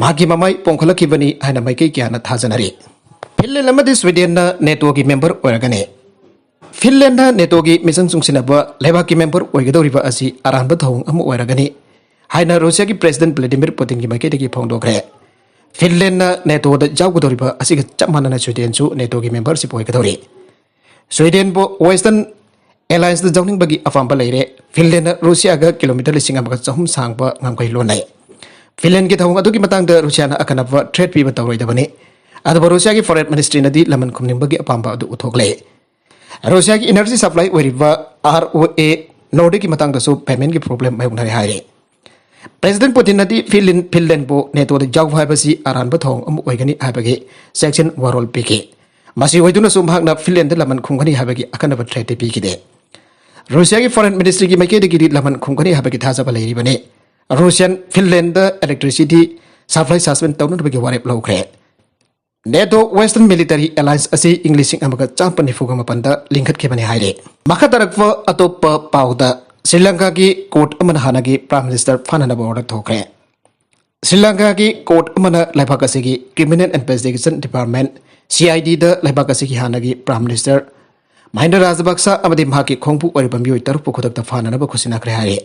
ꯃꯍꯥꯛꯀꯤ ꯃꯃꯥꯏ ꯄꯣꯝꯈꯠꯂꯛꯈꯤꯕꯅꯤ ꯍꯥꯏꯅ ꯃꯥꯏꯀꯩ ꯀꯌꯥꯅ ꯊꯥꯖꯅꯔꯤ꯫ ꯐꯤꯟꯂꯦꯟ ꯑꯃꯗꯤ ꯁ꯭ꯋꯤꯗꯦꯟꯅ ꯅꯦꯇꯣꯒꯤ ꯃꯦꯝꯕꯔ ꯑꯣꯏꯔꯒꯅꯤ꯫ ꯐꯤꯟꯂꯦꯟꯅ ꯅꯦꯇꯣꯒꯤ ꯃꯤꯆꯪ ꯆꯨꯡꯁꯤꯟꯅꯕ ꯂꯩꯕꯥꯛꯀꯤ ꯃꯦꯝꯕꯔ ꯑꯣꯏꯒꯗꯧꯔꯤꯕ ꯑꯁꯤ ꯑꯔꯥꯟꯕ ꯊꯧꯑꯣꯡ ꯑꯃ ꯑꯣꯏꯔꯒꯅꯤ ꯍꯥꯏꯅ ꯔꯨꯁꯤꯌꯥꯒꯤ ꯄ꯭ꯔꯦꯁꯤꯗꯦꯟꯠ ꯚ꯭ꯂꯥꯗꯤꯃꯤꯔ ꯄꯨꯇꯤꯟꯒꯤ ꯃꯥꯏꯀꯩꯗꯒꯤ ꯐꯣꯡꯗꯣꯛꯈ꯭ꯔꯦ꯫ ꯐꯤꯟꯂꯦꯟꯅ ꯅꯦꯇꯣꯗ ꯌꯥꯎꯒꯗꯧꯔꯤꯕ ꯑꯁꯤꯒ ꯆꯞ ꯃꯥꯟꯅꯅ ꯁ꯭ꯋꯤꯗꯦꯟꯁꯨ ꯅꯦꯇꯣꯒꯤ ꯃꯦꯝꯕꯔꯁꯤꯞ ꯑꯣꯏꯒꯗꯧꯔꯤ꯫ ꯁ꯭ꯋꯤꯗꯦꯟꯕꯨ ꯋꯦꯁꯇꯔꯟ ꯑꯦꯂꯥꯌꯟꯁꯇ ꯌꯥꯎꯅꯤꯡꯕꯒꯤ ꯑꯄꯥꯝꯕ ꯂꯩꯔꯦ꯫ ꯐꯤꯟꯂꯦꯟꯅ ꯔꯨꯁꯤꯌꯥꯒ ꯀꯤꯂꯣꯃꯤꯇꯔ ꯂꯤꯁꯤꯡ ꯑꯃꯒ ꯆꯍꯨꯝ ꯁꯥꯡꯕ ꯉꯝꯈꯩ ꯂꯣꯟꯅꯩ꯫ ꯐꯤꯟꯂꯦꯟꯒꯤ ꯊꯧꯑꯣꯡ ꯑꯗꯨꯒꯤ ꯃꯇꯥꯡꯗ ꯔꯨꯁꯤꯌꯥꯅ ꯑꯀꯟꯅꯕ ꯊ꯭ꯔꯦꯠ ꯄꯤꯕ ꯇꯧꯔꯣꯏꯗꯕꯅꯤ꯫ ꯑꯗꯨꯕꯨ ꯔꯨꯁꯤꯌꯥꯒꯤ ꯐꯣꯔꯦꯟ ꯃꯤꯅꯤꯁꯇ꯭ꯔꯤꯅꯗꯤ ꯂꯃꯟ ꯈꯨꯝꯅꯤꯡꯕꯒꯤ ꯑꯄꯥꯝꯕ ꯑꯗꯨ ꯎꯠꯊꯣꯛꯂꯦ꯫ ꯔꯨꯁꯤꯌꯥꯒꯤ ꯏꯅꯔꯖꯤ ꯁꯄ꯭ꯂꯥꯏ ꯑꯣꯏꯔꯤꯕ ꯑꯥꯔ ꯑꯣ ꯑꯦ ꯅꯣꯔꯗꯤꯛꯀꯤ ꯃꯇꯥꯡꯗꯁꯨ ꯄꯦꯃꯦꯟꯒꯤ ꯄ꯭ꯔꯣꯕ꯭ꯂꯦꯝ ꯃꯥꯌꯣꯛꯅꯔꯦ ꯍꯥꯏꯔꯤ꯫ ꯄ꯭ꯔꯦꯁꯤꯗꯦꯟꯠ ꯄꯨꯇꯤꯟꯅꯗꯤ ꯐꯤꯟꯂꯦꯟ, ꯐꯤꯟꯂꯦꯟꯕꯨ ꯅꯦꯇꯣꯗ ꯌꯥꯎꯕ ꯍꯥꯏꯕꯁꯤ ꯑꯔꯥꯟꯕ ꯊꯧꯑꯣꯡ ꯑꯃ ꯑꯣꯏꯒꯅꯤ ꯍꯥꯏꯕꯒꯤ ꯆꯦꯛꯁꯤꯟ ꯋꯥꯔꯣꯜ ꯄꯤꯈꯤ꯫ ꯃꯁꯤ ꯑꯣꯏꯗꯨꯅꯁꯨ ꯃꯍꯥꯛꯅ ꯐꯤꯟꯂꯦꯟꯗ ꯂꯃꯟ ꯈꯨꯝꯒꯅꯤ ꯍꯥꯏꯕꯒꯤ ꯑꯀꯟꯅꯕ ꯊ꯭ꯔꯦꯠꯇꯤ ꯄꯤꯈꯤꯗꯦ꯫ ꯔꯨꯁꯤꯌꯥꯒꯤ ꯐꯣꯔꯦꯟ ꯃꯤꯅꯤꯁꯇ꯭ꯔꯤꯒꯤ ꯃꯥꯏꯀꯩꯗꯒꯤꯗꯤ ꯂꯃꯟ ꯈꯨꯝꯒꯅꯤ ꯍꯥꯏꯕꯒꯤ ꯊꯥꯖꯕ ꯂꯩꯔꯤꯕꯅꯤ꯫ ꯔꯨꯁꯤꯌꯥꯟ ꯐꯤꯟꯂꯦꯟꯗ ꯏꯂꯦꯛꯇ꯭ꯔꯤꯁꯤꯇꯤ ꯁꯄ꯭ꯂꯥꯏ ꯁꯁꯄꯦꯟ ꯇꯧꯅꯅꯕꯒꯤ ꯋꯥꯔꯦꯞ ꯂꯧꯈ꯭ꯔꯦ꯫ ꯅꯦꯇꯣ ꯋꯦꯁꯇꯔꯟ ꯃꯤꯂꯤꯇꯔꯤ ꯑꯦꯂꯥꯌꯟꯁ ꯑꯁꯤ ꯏꯪ ꯂꯤꯁꯤꯡ ꯑꯃꯒ ꯆꯥꯃꯥꯄꯟ ꯅꯤꯐꯨꯒ ꯃꯥꯄꯟꯗ ꯂꯤꯡꯈꯠꯈꯤꯕꯅꯤ ꯍꯥꯏꯔꯤ꯫ ꯃꯈꯥ ꯇꯥꯔꯛꯄ ꯑꯇꯣꯞꯄ ꯄꯥꯎꯗ, ꯁ꯭ꯔꯤ ꯂꯪꯀꯥꯒꯤ ꯀꯣꯔꯠ ꯑꯃꯅ ꯍꯥꯟꯅꯒꯤ ꯄ꯭ꯔꯥꯏꯝ ꯃꯤꯅꯤꯁꯇꯔ ꯐꯥꯅꯅꯕ ꯑꯣꯔꯗꯔ ꯊꯣꯛꯈ꯭ꯔꯦ꯫ ꯁ꯭ꯔꯤ ꯂꯪꯀꯥꯒꯤ ꯀꯣꯔꯠ ꯑꯃꯅ ꯂꯩꯕꯥꯛ ꯑꯁꯤꯒꯤ criminal investigation department, C I ꯗꯤꯗ ꯂꯩꯕꯥꯛ ꯑꯁꯤꯒꯤ ꯍꯥꯟꯅꯒꯤ ꯄ꯭ꯔꯥꯏꯝ ꯃꯤꯅꯤꯁꯇꯔ ꯃꯍꯤꯟꯗ ꯔꯥꯖꯄꯛꯁ ꯑꯃꯗꯤ ꯃꯍꯥꯛꯀꯤ ꯈꯣꯡꯕꯨ ꯑꯣꯏꯔꯤꯕ ꯃꯤꯑꯣꯏ ꯇꯔꯨꯛꯄꯨ ꯈꯨꯗꯛꯇ ꯐꯥꯅꯅꯕ ꯈꯨꯠꯁꯤꯟꯅꯈ꯭ꯔꯦ ꯍꯥꯏꯔꯤ꯫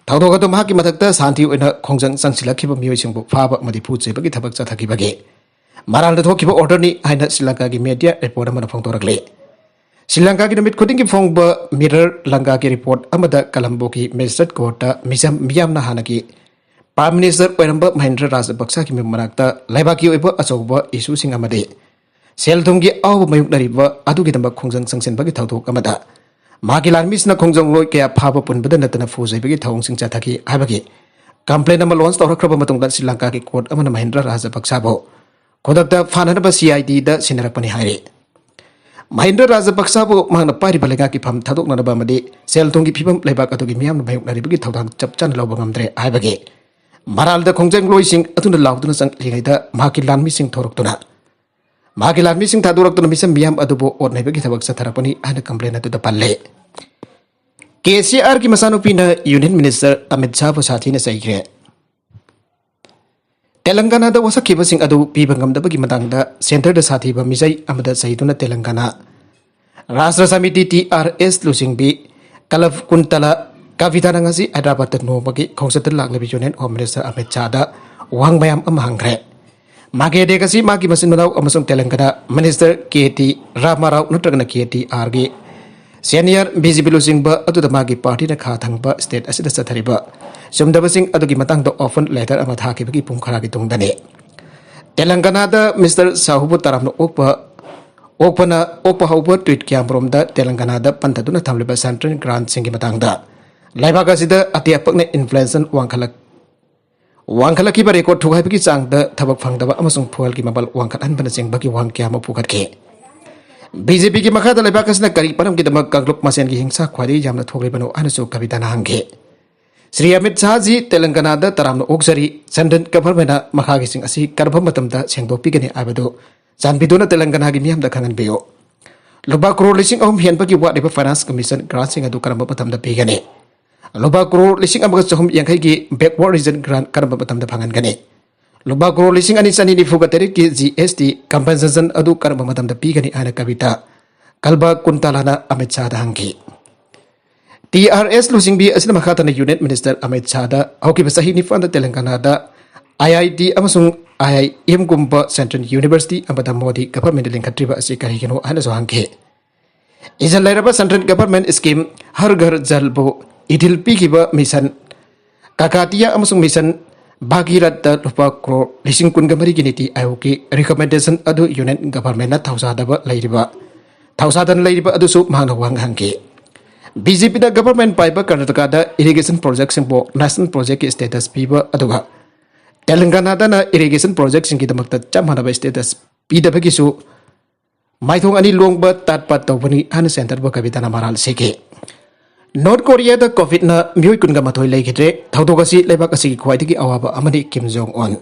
ꯊꯧꯗꯣꯛ ꯑꯗꯨ ꯃꯍꯥꯛꯀꯤ ꯃꯊꯛꯇ ꯁꯥꯟꯇꯤ ꯑꯣꯏꯅ ꯈꯣꯡꯖꯪ ꯆꯪꯁꯤꯜꯂꯛꯈꯤꯕ ꯃꯤꯑꯣꯏꯁꯤꯡꯕꯨ ꯐꯥꯕ ꯑꯃꯗꯤ ꯐꯨ ꯆꯩꯕꯒꯤ ꯊꯕꯛ ꯆꯠꯊꯈꯤꯕꯒꯤ ꯃꯔꯥꯜꯗ ꯊꯣꯛꯈꯤꯕ ꯑꯣꯔꯗꯔꯅꯤ ꯍꯥꯏꯅ ꯁ꯭ꯔꯤ ꯂꯪꯀꯥꯒꯤ ꯃꯦꯗꯤꯌꯥ ꯔꯤꯄꯣꯔꯠ ꯑꯃꯅ ꯐꯣꯡꯗꯣꯔꯛꯂꯤ꯫ ꯁ꯭ꯔꯤ ꯂꯪꯀꯥꯒꯤ ꯅꯨꯃꯤꯠ ꯈꯨꯗꯤꯡꯒꯤ ꯐꯣꯡꯕ ꯃꯤꯔꯔ ꯂꯪꯀꯥꯒꯤ ꯔꯤꯄꯣꯔꯠ ꯑꯃꯗ ꯀꯂꯝꯕꯣꯒꯤ ꯃꯦꯖꯤꯁꯇ꯭ꯔꯦꯠ ꯀꯣꯔꯠꯇ ꯃꯤꯆꯝ ꯃꯤꯌꯥꯝꯅ ꯍꯥꯟꯅꯒꯤ ꯄ꯭ꯔꯥꯏꯝ ꯃꯤꯅꯤꯁꯇꯔ ꯑꯣꯏꯔꯝꯕ ꯃꯍꯤꯟꯗ꯭ꯔ ꯔꯥꯖꯄꯛꯁꯥꯒꯤ ꯃꯌꯨꯝ ꯃꯅꯥꯛꯇ ꯂꯩꯕꯥꯛꯀꯤ ꯑꯣꯏꯕ ꯑꯆꯧꯕ ꯏꯁꯨꯁꯤꯡ ꯑꯃꯗꯤ ꯁꯦꯜ ꯊꯨꯝꯒꯤ ꯑꯋꯥꯕ ꯃꯥꯌꯣꯛꯅꯔꯤꯕ ꯑꯗꯨꯒꯤꯗꯃꯛ ꯈꯣꯡꯖꯪ ꯆꯪꯁꯤꯟꯕꯒꯤ ꯊꯧꯗꯣꯛ ꯑꯃꯗ ꯃꯍꯥꯛꯀꯤ ꯂꯥꯟꯃꯤꯁꯤꯡꯅ ꯈꯣꯡꯖꯪꯂꯣꯏ ꯀꯌꯥ ꯐꯥꯕ ꯄꯨꯟꯕꯗ ꯅꯠꯇꯅ ꯐꯨ ꯆꯩꯕꯒꯤ ꯊꯧꯑꯣꯡꯁꯤꯡ ꯆꯠꯊꯈꯤ ꯍꯥꯏꯕꯒꯤ ꯀꯝꯄ꯭ꯂꯦꯟ ꯑꯃ ꯂꯣꯟꯆ ꯇꯧꯔꯛꯈ꯭ꯔꯕ ꯃꯇꯨꯡꯗ ꯁ꯭ꯔꯤ ꯂꯪꯀꯥꯒꯤ ꯀꯣꯔꯠ ꯑꯃꯅ ꯃꯍꯤꯟꯗ꯭ꯔ ꯔꯥꯖꯄꯛꯁꯥꯕꯨ ꯈꯨꯗꯛꯇ ꯐꯥꯅꯅꯕ ꯁꯤ ꯑꯥꯏ ꯗꯤꯗ ꯁꯤꯟꯅꯔꯛꯄꯅꯤ ꯍꯥꯏꯔꯤ꯫ ꯃꯍꯤꯟꯗ꯭ꯔ ꯔꯥꯖꯄꯛꯁꯥꯕꯨ ꯃꯍꯥꯛꯅ ꯄꯥꯏꯔꯤꯕ ꯂꯩꯉꯥꯛꯀꯤ ꯐꯝ ꯊꯥꯗꯣꯛꯅꯅꯕ ꯑꯃꯗꯤ ꯁꯦꯜ ꯊꯨꯝꯒꯤ ꯐꯤꯕꯝ ꯂꯩꯕꯥꯛ ꯑꯗꯨꯒꯤ ꯃꯤꯌꯥꯝꯅ ꯃꯥꯌꯣꯛꯅꯔꯤꯕꯒꯤ ꯊꯧꯗꯥꯡ ꯆꯞ ꯆꯥꯅ ꯂꯧꯕ ꯉꯝꯗ꯭ꯔꯦ ꯍꯥꯏꯕꯒꯤ ꯃꯔꯥꯜꯗ ꯈꯣꯡꯖꯪꯂꯣꯏꯁꯤꯡ ꯑꯗꯨꯅ ꯂꯥꯎꯗꯨꯅ ꯆꯪꯂꯤꯉꯩꯗ ꯃꯍꯥꯛꯀꯤ ꯂꯥꯟꯃꯤꯁꯤꯡ ꯊꯣꯔꯛꯇꯨꯅ ꯃꯍꯥꯛꯀꯤ ꯂꯥꯟꯃꯤꯁꯤꯡ ꯊꯥꯗꯣꯔꯛꯇꯨꯅ ꯃꯤꯆꯝ ꯃꯤꯌꯥꯝ ꯑꯗꯨꯕꯨ ꯑꯣꯠ ꯅꯩꯕꯒꯤ ꯊꯕꯛ ꯆꯠꯊꯔꯛꯄꯅꯤ ꯍꯥꯏꯅ ꯀꯝꯄ꯭ꯂꯦꯟ ꯑꯗꯨꯗ ꯄꯜꯂꯦ꯫ ꯀꯦ ꯁꯤ ꯑꯥꯔꯒꯤ ꯃꯆꯥꯅꯨꯄꯤꯅ ꯌꯨꯅꯤꯌꯟ ꯃꯤꯅꯤꯁꯇꯔ ꯑꯃꯤꯠ ꯁꯥꯍꯕꯨ ꯁꯥꯊꯤꯅ ꯆꯩꯈ꯭ꯔꯦ꯫ ꯇꯦꯂꯪꯒꯥꯅꯥꯗ ꯋꯥꯁꯛꯈꯤꯕꯁꯤꯡ ꯑꯗꯨ ꯄꯤꯕ ꯉꯝꯗꯕꯒꯤ ꯃꯇꯥꯡꯗ ꯁꯦꯟꯇꯔꯗ ꯁꯥꯊꯤꯕ ꯃꯤꯖꯩ ꯑꯃꯗ ꯆꯩꯗꯨꯅ ꯇꯦꯂꯪꯒꯥꯅꯥ ꯔꯥꯁꯇ꯭ꯔ ꯁꯃꯤꯇꯤ ꯇꯤ ꯑꯥꯔ ꯑꯦꯁ ꯂꯨꯆꯤꯡꯕꯤ ꯀꯂꯚ ꯀꯨꯟꯇꯂꯥ ꯀꯕꯤꯇꯥꯅ ꯉꯁꯤ ꯍꯥꯏꯗ꯭ꯔꯕꯥꯗꯇ ꯅꯣꯡꯃꯒꯤ ꯈꯣꯡꯆꯠꯇ ꯂꯥꯛꯂꯤꯕ ꯌꯨꯅꯤꯌꯟ ꯍꯣꯝ ꯃꯤꯅꯤꯁꯇꯔ ꯑꯃꯤꯠ ꯁꯥꯍꯗ ꯋꯥꯍꯪ ꯃꯌꯥꯝ ꯑꯃ ꯍꯪꯈ꯭ꯔꯦ꯫ ꯃꯥꯒꯤ ꯑꯦꯇꯦꯛ ꯑꯁꯤ ꯃꯥꯒꯤ ꯃꯆꯤꯟ ꯃꯅꯥꯎ ꯑꯃꯁꯨꯡ ꯇꯦꯂꯪꯒꯥꯅꯥ ꯃꯤꯅꯤꯁꯇꯔ ꯀꯦ ꯇꯤ ꯔꯥꯃꯥꯔꯥꯎ ꯅꯠꯇ꯭ꯔꯒꯅ ꯀꯦ ꯇꯤ ꯑꯥꯔꯒꯤ ꯁꯦꯅꯤꯌꯔ ꯕꯤ ꯖꯦ ꯄꯤ ꯂꯨꯆꯤꯡꯕ ꯑꯗꯨꯗ ꯃꯥꯒꯤ ꯄꯥꯔꯇꯤꯅ ꯈꯥ ꯊꯪꯕ ꯁ꯭ꯇꯦꯠ ꯑꯁꯤꯗ ꯆꯠꯊꯔꯤꯕ ꯆꯨꯝꯗꯕꯁꯤꯡ ꯑꯗꯨꯒꯤ ꯃꯇꯥꯡꯗ ꯑꯣꯄꯟ ꯂꯦꯇꯔ ꯑꯃ ꯊꯥꯈꯤꯕꯒꯤ ꯄꯨꯡ ꯈꯔꯒꯤ ꯇꯨꯡꯗꯅꯤ꯫ ꯇꯦꯂꯪꯒꯥꯅꯥꯗ ꯃꯤꯁꯇꯔ ꯁꯥꯍꯨꯕꯨ ꯇꯔꯥꯝꯅ ꯑꯣꯛꯄ ꯑꯣꯛꯄꯅ ꯑꯣꯛꯄ ꯍꯧꯕ ꯇ꯭ꯋꯤꯠꯀꯤ ꯑꯃꯔꯣꯝꯗ ꯇꯦꯂꯪꯒꯥꯅꯥꯗ ꯄꯟꯊꯗꯨꯅ ꯊꯝꯂꯤꯕ ꯁꯦꯟꯇ꯭ꯔꯦꯜ ꯒ꯭ꯔꯥꯟꯠꯁꯤꯡꯒꯤ ꯃꯇꯥꯡꯗ ꯂꯩꯕꯥꯛ ꯑꯁꯤꯗ ꯑꯇꯤꯌꯥ ꯄꯛꯅ ꯏꯟꯐ꯭ꯂꯦꯁꯟ ꯋꯥꯡꯈꯠꯂꯛ ꯋꯥꯡꯈꯠꯂꯛꯈꯤꯕ ꯔꯦꯀꯣꯔꯗ ꯊꯨꯒꯥꯏꯕꯒꯤ ꯆꯥꯡꯗ ꯊꯕꯛ ꯐꯪꯗꯕ ꯑꯃꯁꯨꯡ ꯐꯨꯋꯦꯜꯒꯤ ꯃꯃꯜ ꯋꯥꯡꯈꯠꯍꯟꯕꯅꯆꯤꯡꯕꯒꯤ ꯋꯥꯍꯪ ꯀꯌꯥ ꯑꯃ ꯄꯨꯈꯠꯈꯤ꯫ ꯕꯤ ꯖꯦ ꯄꯤꯒꯤ ꯃꯈꯥꯗ ꯂꯩꯕꯥꯛ ꯑꯁꯤꯅ ꯀꯔꯤ ꯃꯔꯝꯒꯤꯗꯃꯛ ꯀꯥꯡꯂꯨꯞ ꯃꯁꯦꯟꯒꯤ ꯍꯤꯡꯁꯥ ꯈ꯭ꯋꯥꯏꯗꯒꯤ ꯌꯥꯝꯅ ꯊꯣꯛꯂꯤꯕꯅꯣ ꯍꯥꯏꯅꯁꯨ ꯀꯕꯤꯇꯥꯅ ꯍꯪꯈꯤ꯫ ꯁ꯭ꯔꯤ ꯑꯃꯤꯠ ꯁꯥꯍꯖꯤ ꯇꯦꯂꯪꯒꯅꯥꯗ ꯇꯔꯥꯝꯅ ꯑꯣꯛꯆꯔꯤ꯫ ꯁꯦꯟꯇ꯭ꯔꯦꯜ ꯒꯚꯔꯟꯃꯦꯟꯅ ꯃꯈꯥꯒꯤꯁꯤꯡ ꯑꯁꯤ ꯀꯔꯝꯕ ꯃꯇꯝꯗ ꯁꯦꯡꯗꯣꯛꯄꯤꯒꯅꯤ ꯍꯥꯏꯕꯗꯨ ꯆꯥꯟꯕꯤꯗꯨꯅ ꯇꯦꯂꯪꯒꯅꯥꯒꯤ ꯃꯤꯌꯥꯝꯗ ꯈꯪꯍꯟꯕꯤꯌꯨ꯫ ꯂꯨꯄꯥ ꯀ꯭ꯔꯣꯔ ꯂꯤꯁꯤꯡ ꯑꯍꯨꯝ ꯍꯦꯟꯕꯒꯤ ꯋꯥꯠꯂꯤꯕ ꯐꯥꯏꯅꯥꯟꯁ ꯀꯃꯤꯁꯟ ꯒ꯭ꯔꯥꯟꯁꯤꯡ ꯑꯗꯨ ꯀꯔꯝꯕ ꯃꯇꯝꯗ ꯄꯤꯒꯅꯤ? ꯂꯨꯄꯥ ꯀ꯭ꯔꯣꯔ ꯂꯤꯁꯤꯡ ꯑꯃꯒ ꯆꯍꯨꯝ ꯌꯥꯡꯈꯩꯒꯤ ꯕꯦꯛꯋꯥꯔꯗ ꯔꯤꯖꯟ ꯒ꯭ꯔꯥꯟ ꯀꯔꯝꯕ ꯃꯇꯝꯗ ꯐꯪꯍꯟꯒꯅꯤ? ꯂꯨꯄꯥ ꯀ꯭ꯔꯣꯔ ꯂꯤꯁꯤꯡ ꯑꯅꯤ ꯆꯅꯤ ꯅꯤꯐꯨꯒ ꯇꯔꯦꯠꯀꯤ ꯖꯤ ꯑꯦꯁ ꯇꯤ ꯀꯝꯄꯦꯟꯁꯦꯁꯟ ꯑꯗꯨ ꯀꯔꯝꯕ ꯃꯇꯝꯗ ꯄꯤꯒꯅꯤ ꯍꯥꯏꯅ ꯀꯕꯤꯇꯥ ꯀꯜꯕ ꯀꯨꯟꯇꯥꯂꯥꯅ ꯑꯃꯤꯠ ꯁꯥꯍꯗ ꯍꯪꯈꯤ꯫ ꯇꯤ ꯑꯥꯔ ꯑꯦꯁ ꯂꯨꯆꯤꯡꯕꯤ ꯑꯁꯤꯅ ꯃꯈꯥ ꯇꯥꯅ ꯌꯨꯅꯤꯌꯟ ꯃꯤꯅꯤꯁꯇꯔ ꯑꯃꯤꯠ ꯁꯥꯍꯗ ꯍꯧꯈꯤꯕ ꯆꯍꯤ ꯅꯤꯄꯥꯟꯗ ꯇꯦꯂꯪꯒꯥꯅꯥꯗ ꯑꯥꯏ ꯑꯥꯏ ꯇꯤ ꯑꯃꯁꯨꯡ ꯑꯥꯏ ꯑꯥꯏ ꯑꯦꯝꯒꯨꯝꯕ ꯁꯦꯟꯇ꯭ꯔꯦꯜ ꯌꯨꯅꯤꯚꯔꯁꯤꯇꯤ ꯑꯃꯗ ꯃꯣꯗꯤ ꯒꯚꯔꯟꯃꯦꯟꯠꯅ ꯂꯤꯡꯈꯠꯇ꯭ꯔꯤꯕ ꯑꯁꯤ ꯀꯔꯤꯒꯤꯅꯣ ꯍꯥꯏꯅꯁꯨ ꯍꯪꯈꯤ꯫ ꯏꯖꯜ ꯂꯩꯔꯕ central government scheme ꯍꯔ ꯘꯔ ꯖꯜꯕꯨ ꯏꯊꯤꯜ ꯄꯤꯈꯤꯕ mission ꯀꯀꯥꯇꯤꯌꯥ ꯑꯃꯁꯨꯡ mission ꯚꯥꯒꯤꯔꯠꯇ ꯂꯨꯄꯥ ꯀ꯭ꯔꯣꯔ ꯂꯤꯁꯤꯡ ꯀꯨꯟꯒ ꯃꯔꯤꯒꯤ ꯅꯤꯇꯤ ꯑꯥꯌꯣꯒꯀꯤ recommendation ꯑꯗꯨ union governmentꯅ ꯊꯧꯁꯥꯗꯕ ꯂꯩꯔꯤꯕ ꯊꯧꯁꯥꯗꯅ ꯂꯩꯔꯤꯕ ꯑꯗꯨꯁꯨ ꯃꯍꯥꯛꯅ ꯋꯥꯍꯪ ꯍꯪꯈꯤ꯫ ꯕꯤ ꯖꯦ ꯄꯤꯅ government ꯄꯥꯏꯕ ꯀꯔꯅꯥꯇꯀꯥꯗ irrigation projectꯁꯤꯡꯕꯨ national projectꯀꯤ status ꯄꯤꯕ ꯑꯗꯨꯒ ꯇꯦꯂꯪꯒꯥꯅꯥꯗꯅ irrigation projectꯁꯤꯡꯒꯤꯗꯃꯛꯇ ꯆꯞ ꯃꯥꯟꯅꯕ status ꯄꯤꯗꯕꯒꯤꯁꯨ ꯃꯥꯏꯊꯣꯡ ꯑꯅꯤ ꯂꯣꯡꯕ ꯇꯥꯠ ꯄꯥꯠ ꯇꯧꯕꯅꯤ ꯍꯥꯏꯅ centreꯕꯨ ꯀꯕꯤꯇꯥꯅ ꯃꯔꯥꯜ ꯁꯤꯈꯤ꯫ ꯅꯣꯔꯠ ꯀꯣꯔꯤꯌꯥꯗ ꯀꯣꯚꯤꯗꯅ ꯃꯤꯑꯣꯏ ꯀꯨꯟꯒ ꯃꯥꯊꯣꯏ ꯂꯩꯈꯤꯗ꯭ꯔꯦ꯫ ꯊꯧꯗꯣꯛ ꯑꯁꯤ ꯂꯩꯕꯥꯛ ꯑꯁꯤꯒꯤ ꯈ꯭ꯋꯥꯏꯗꯒꯤ ꯑꯋꯥꯕ ꯑꯃꯅꯤ꯫ ꯀꯤꯝ ꯖꯣꯡ ꯎꯟ꯫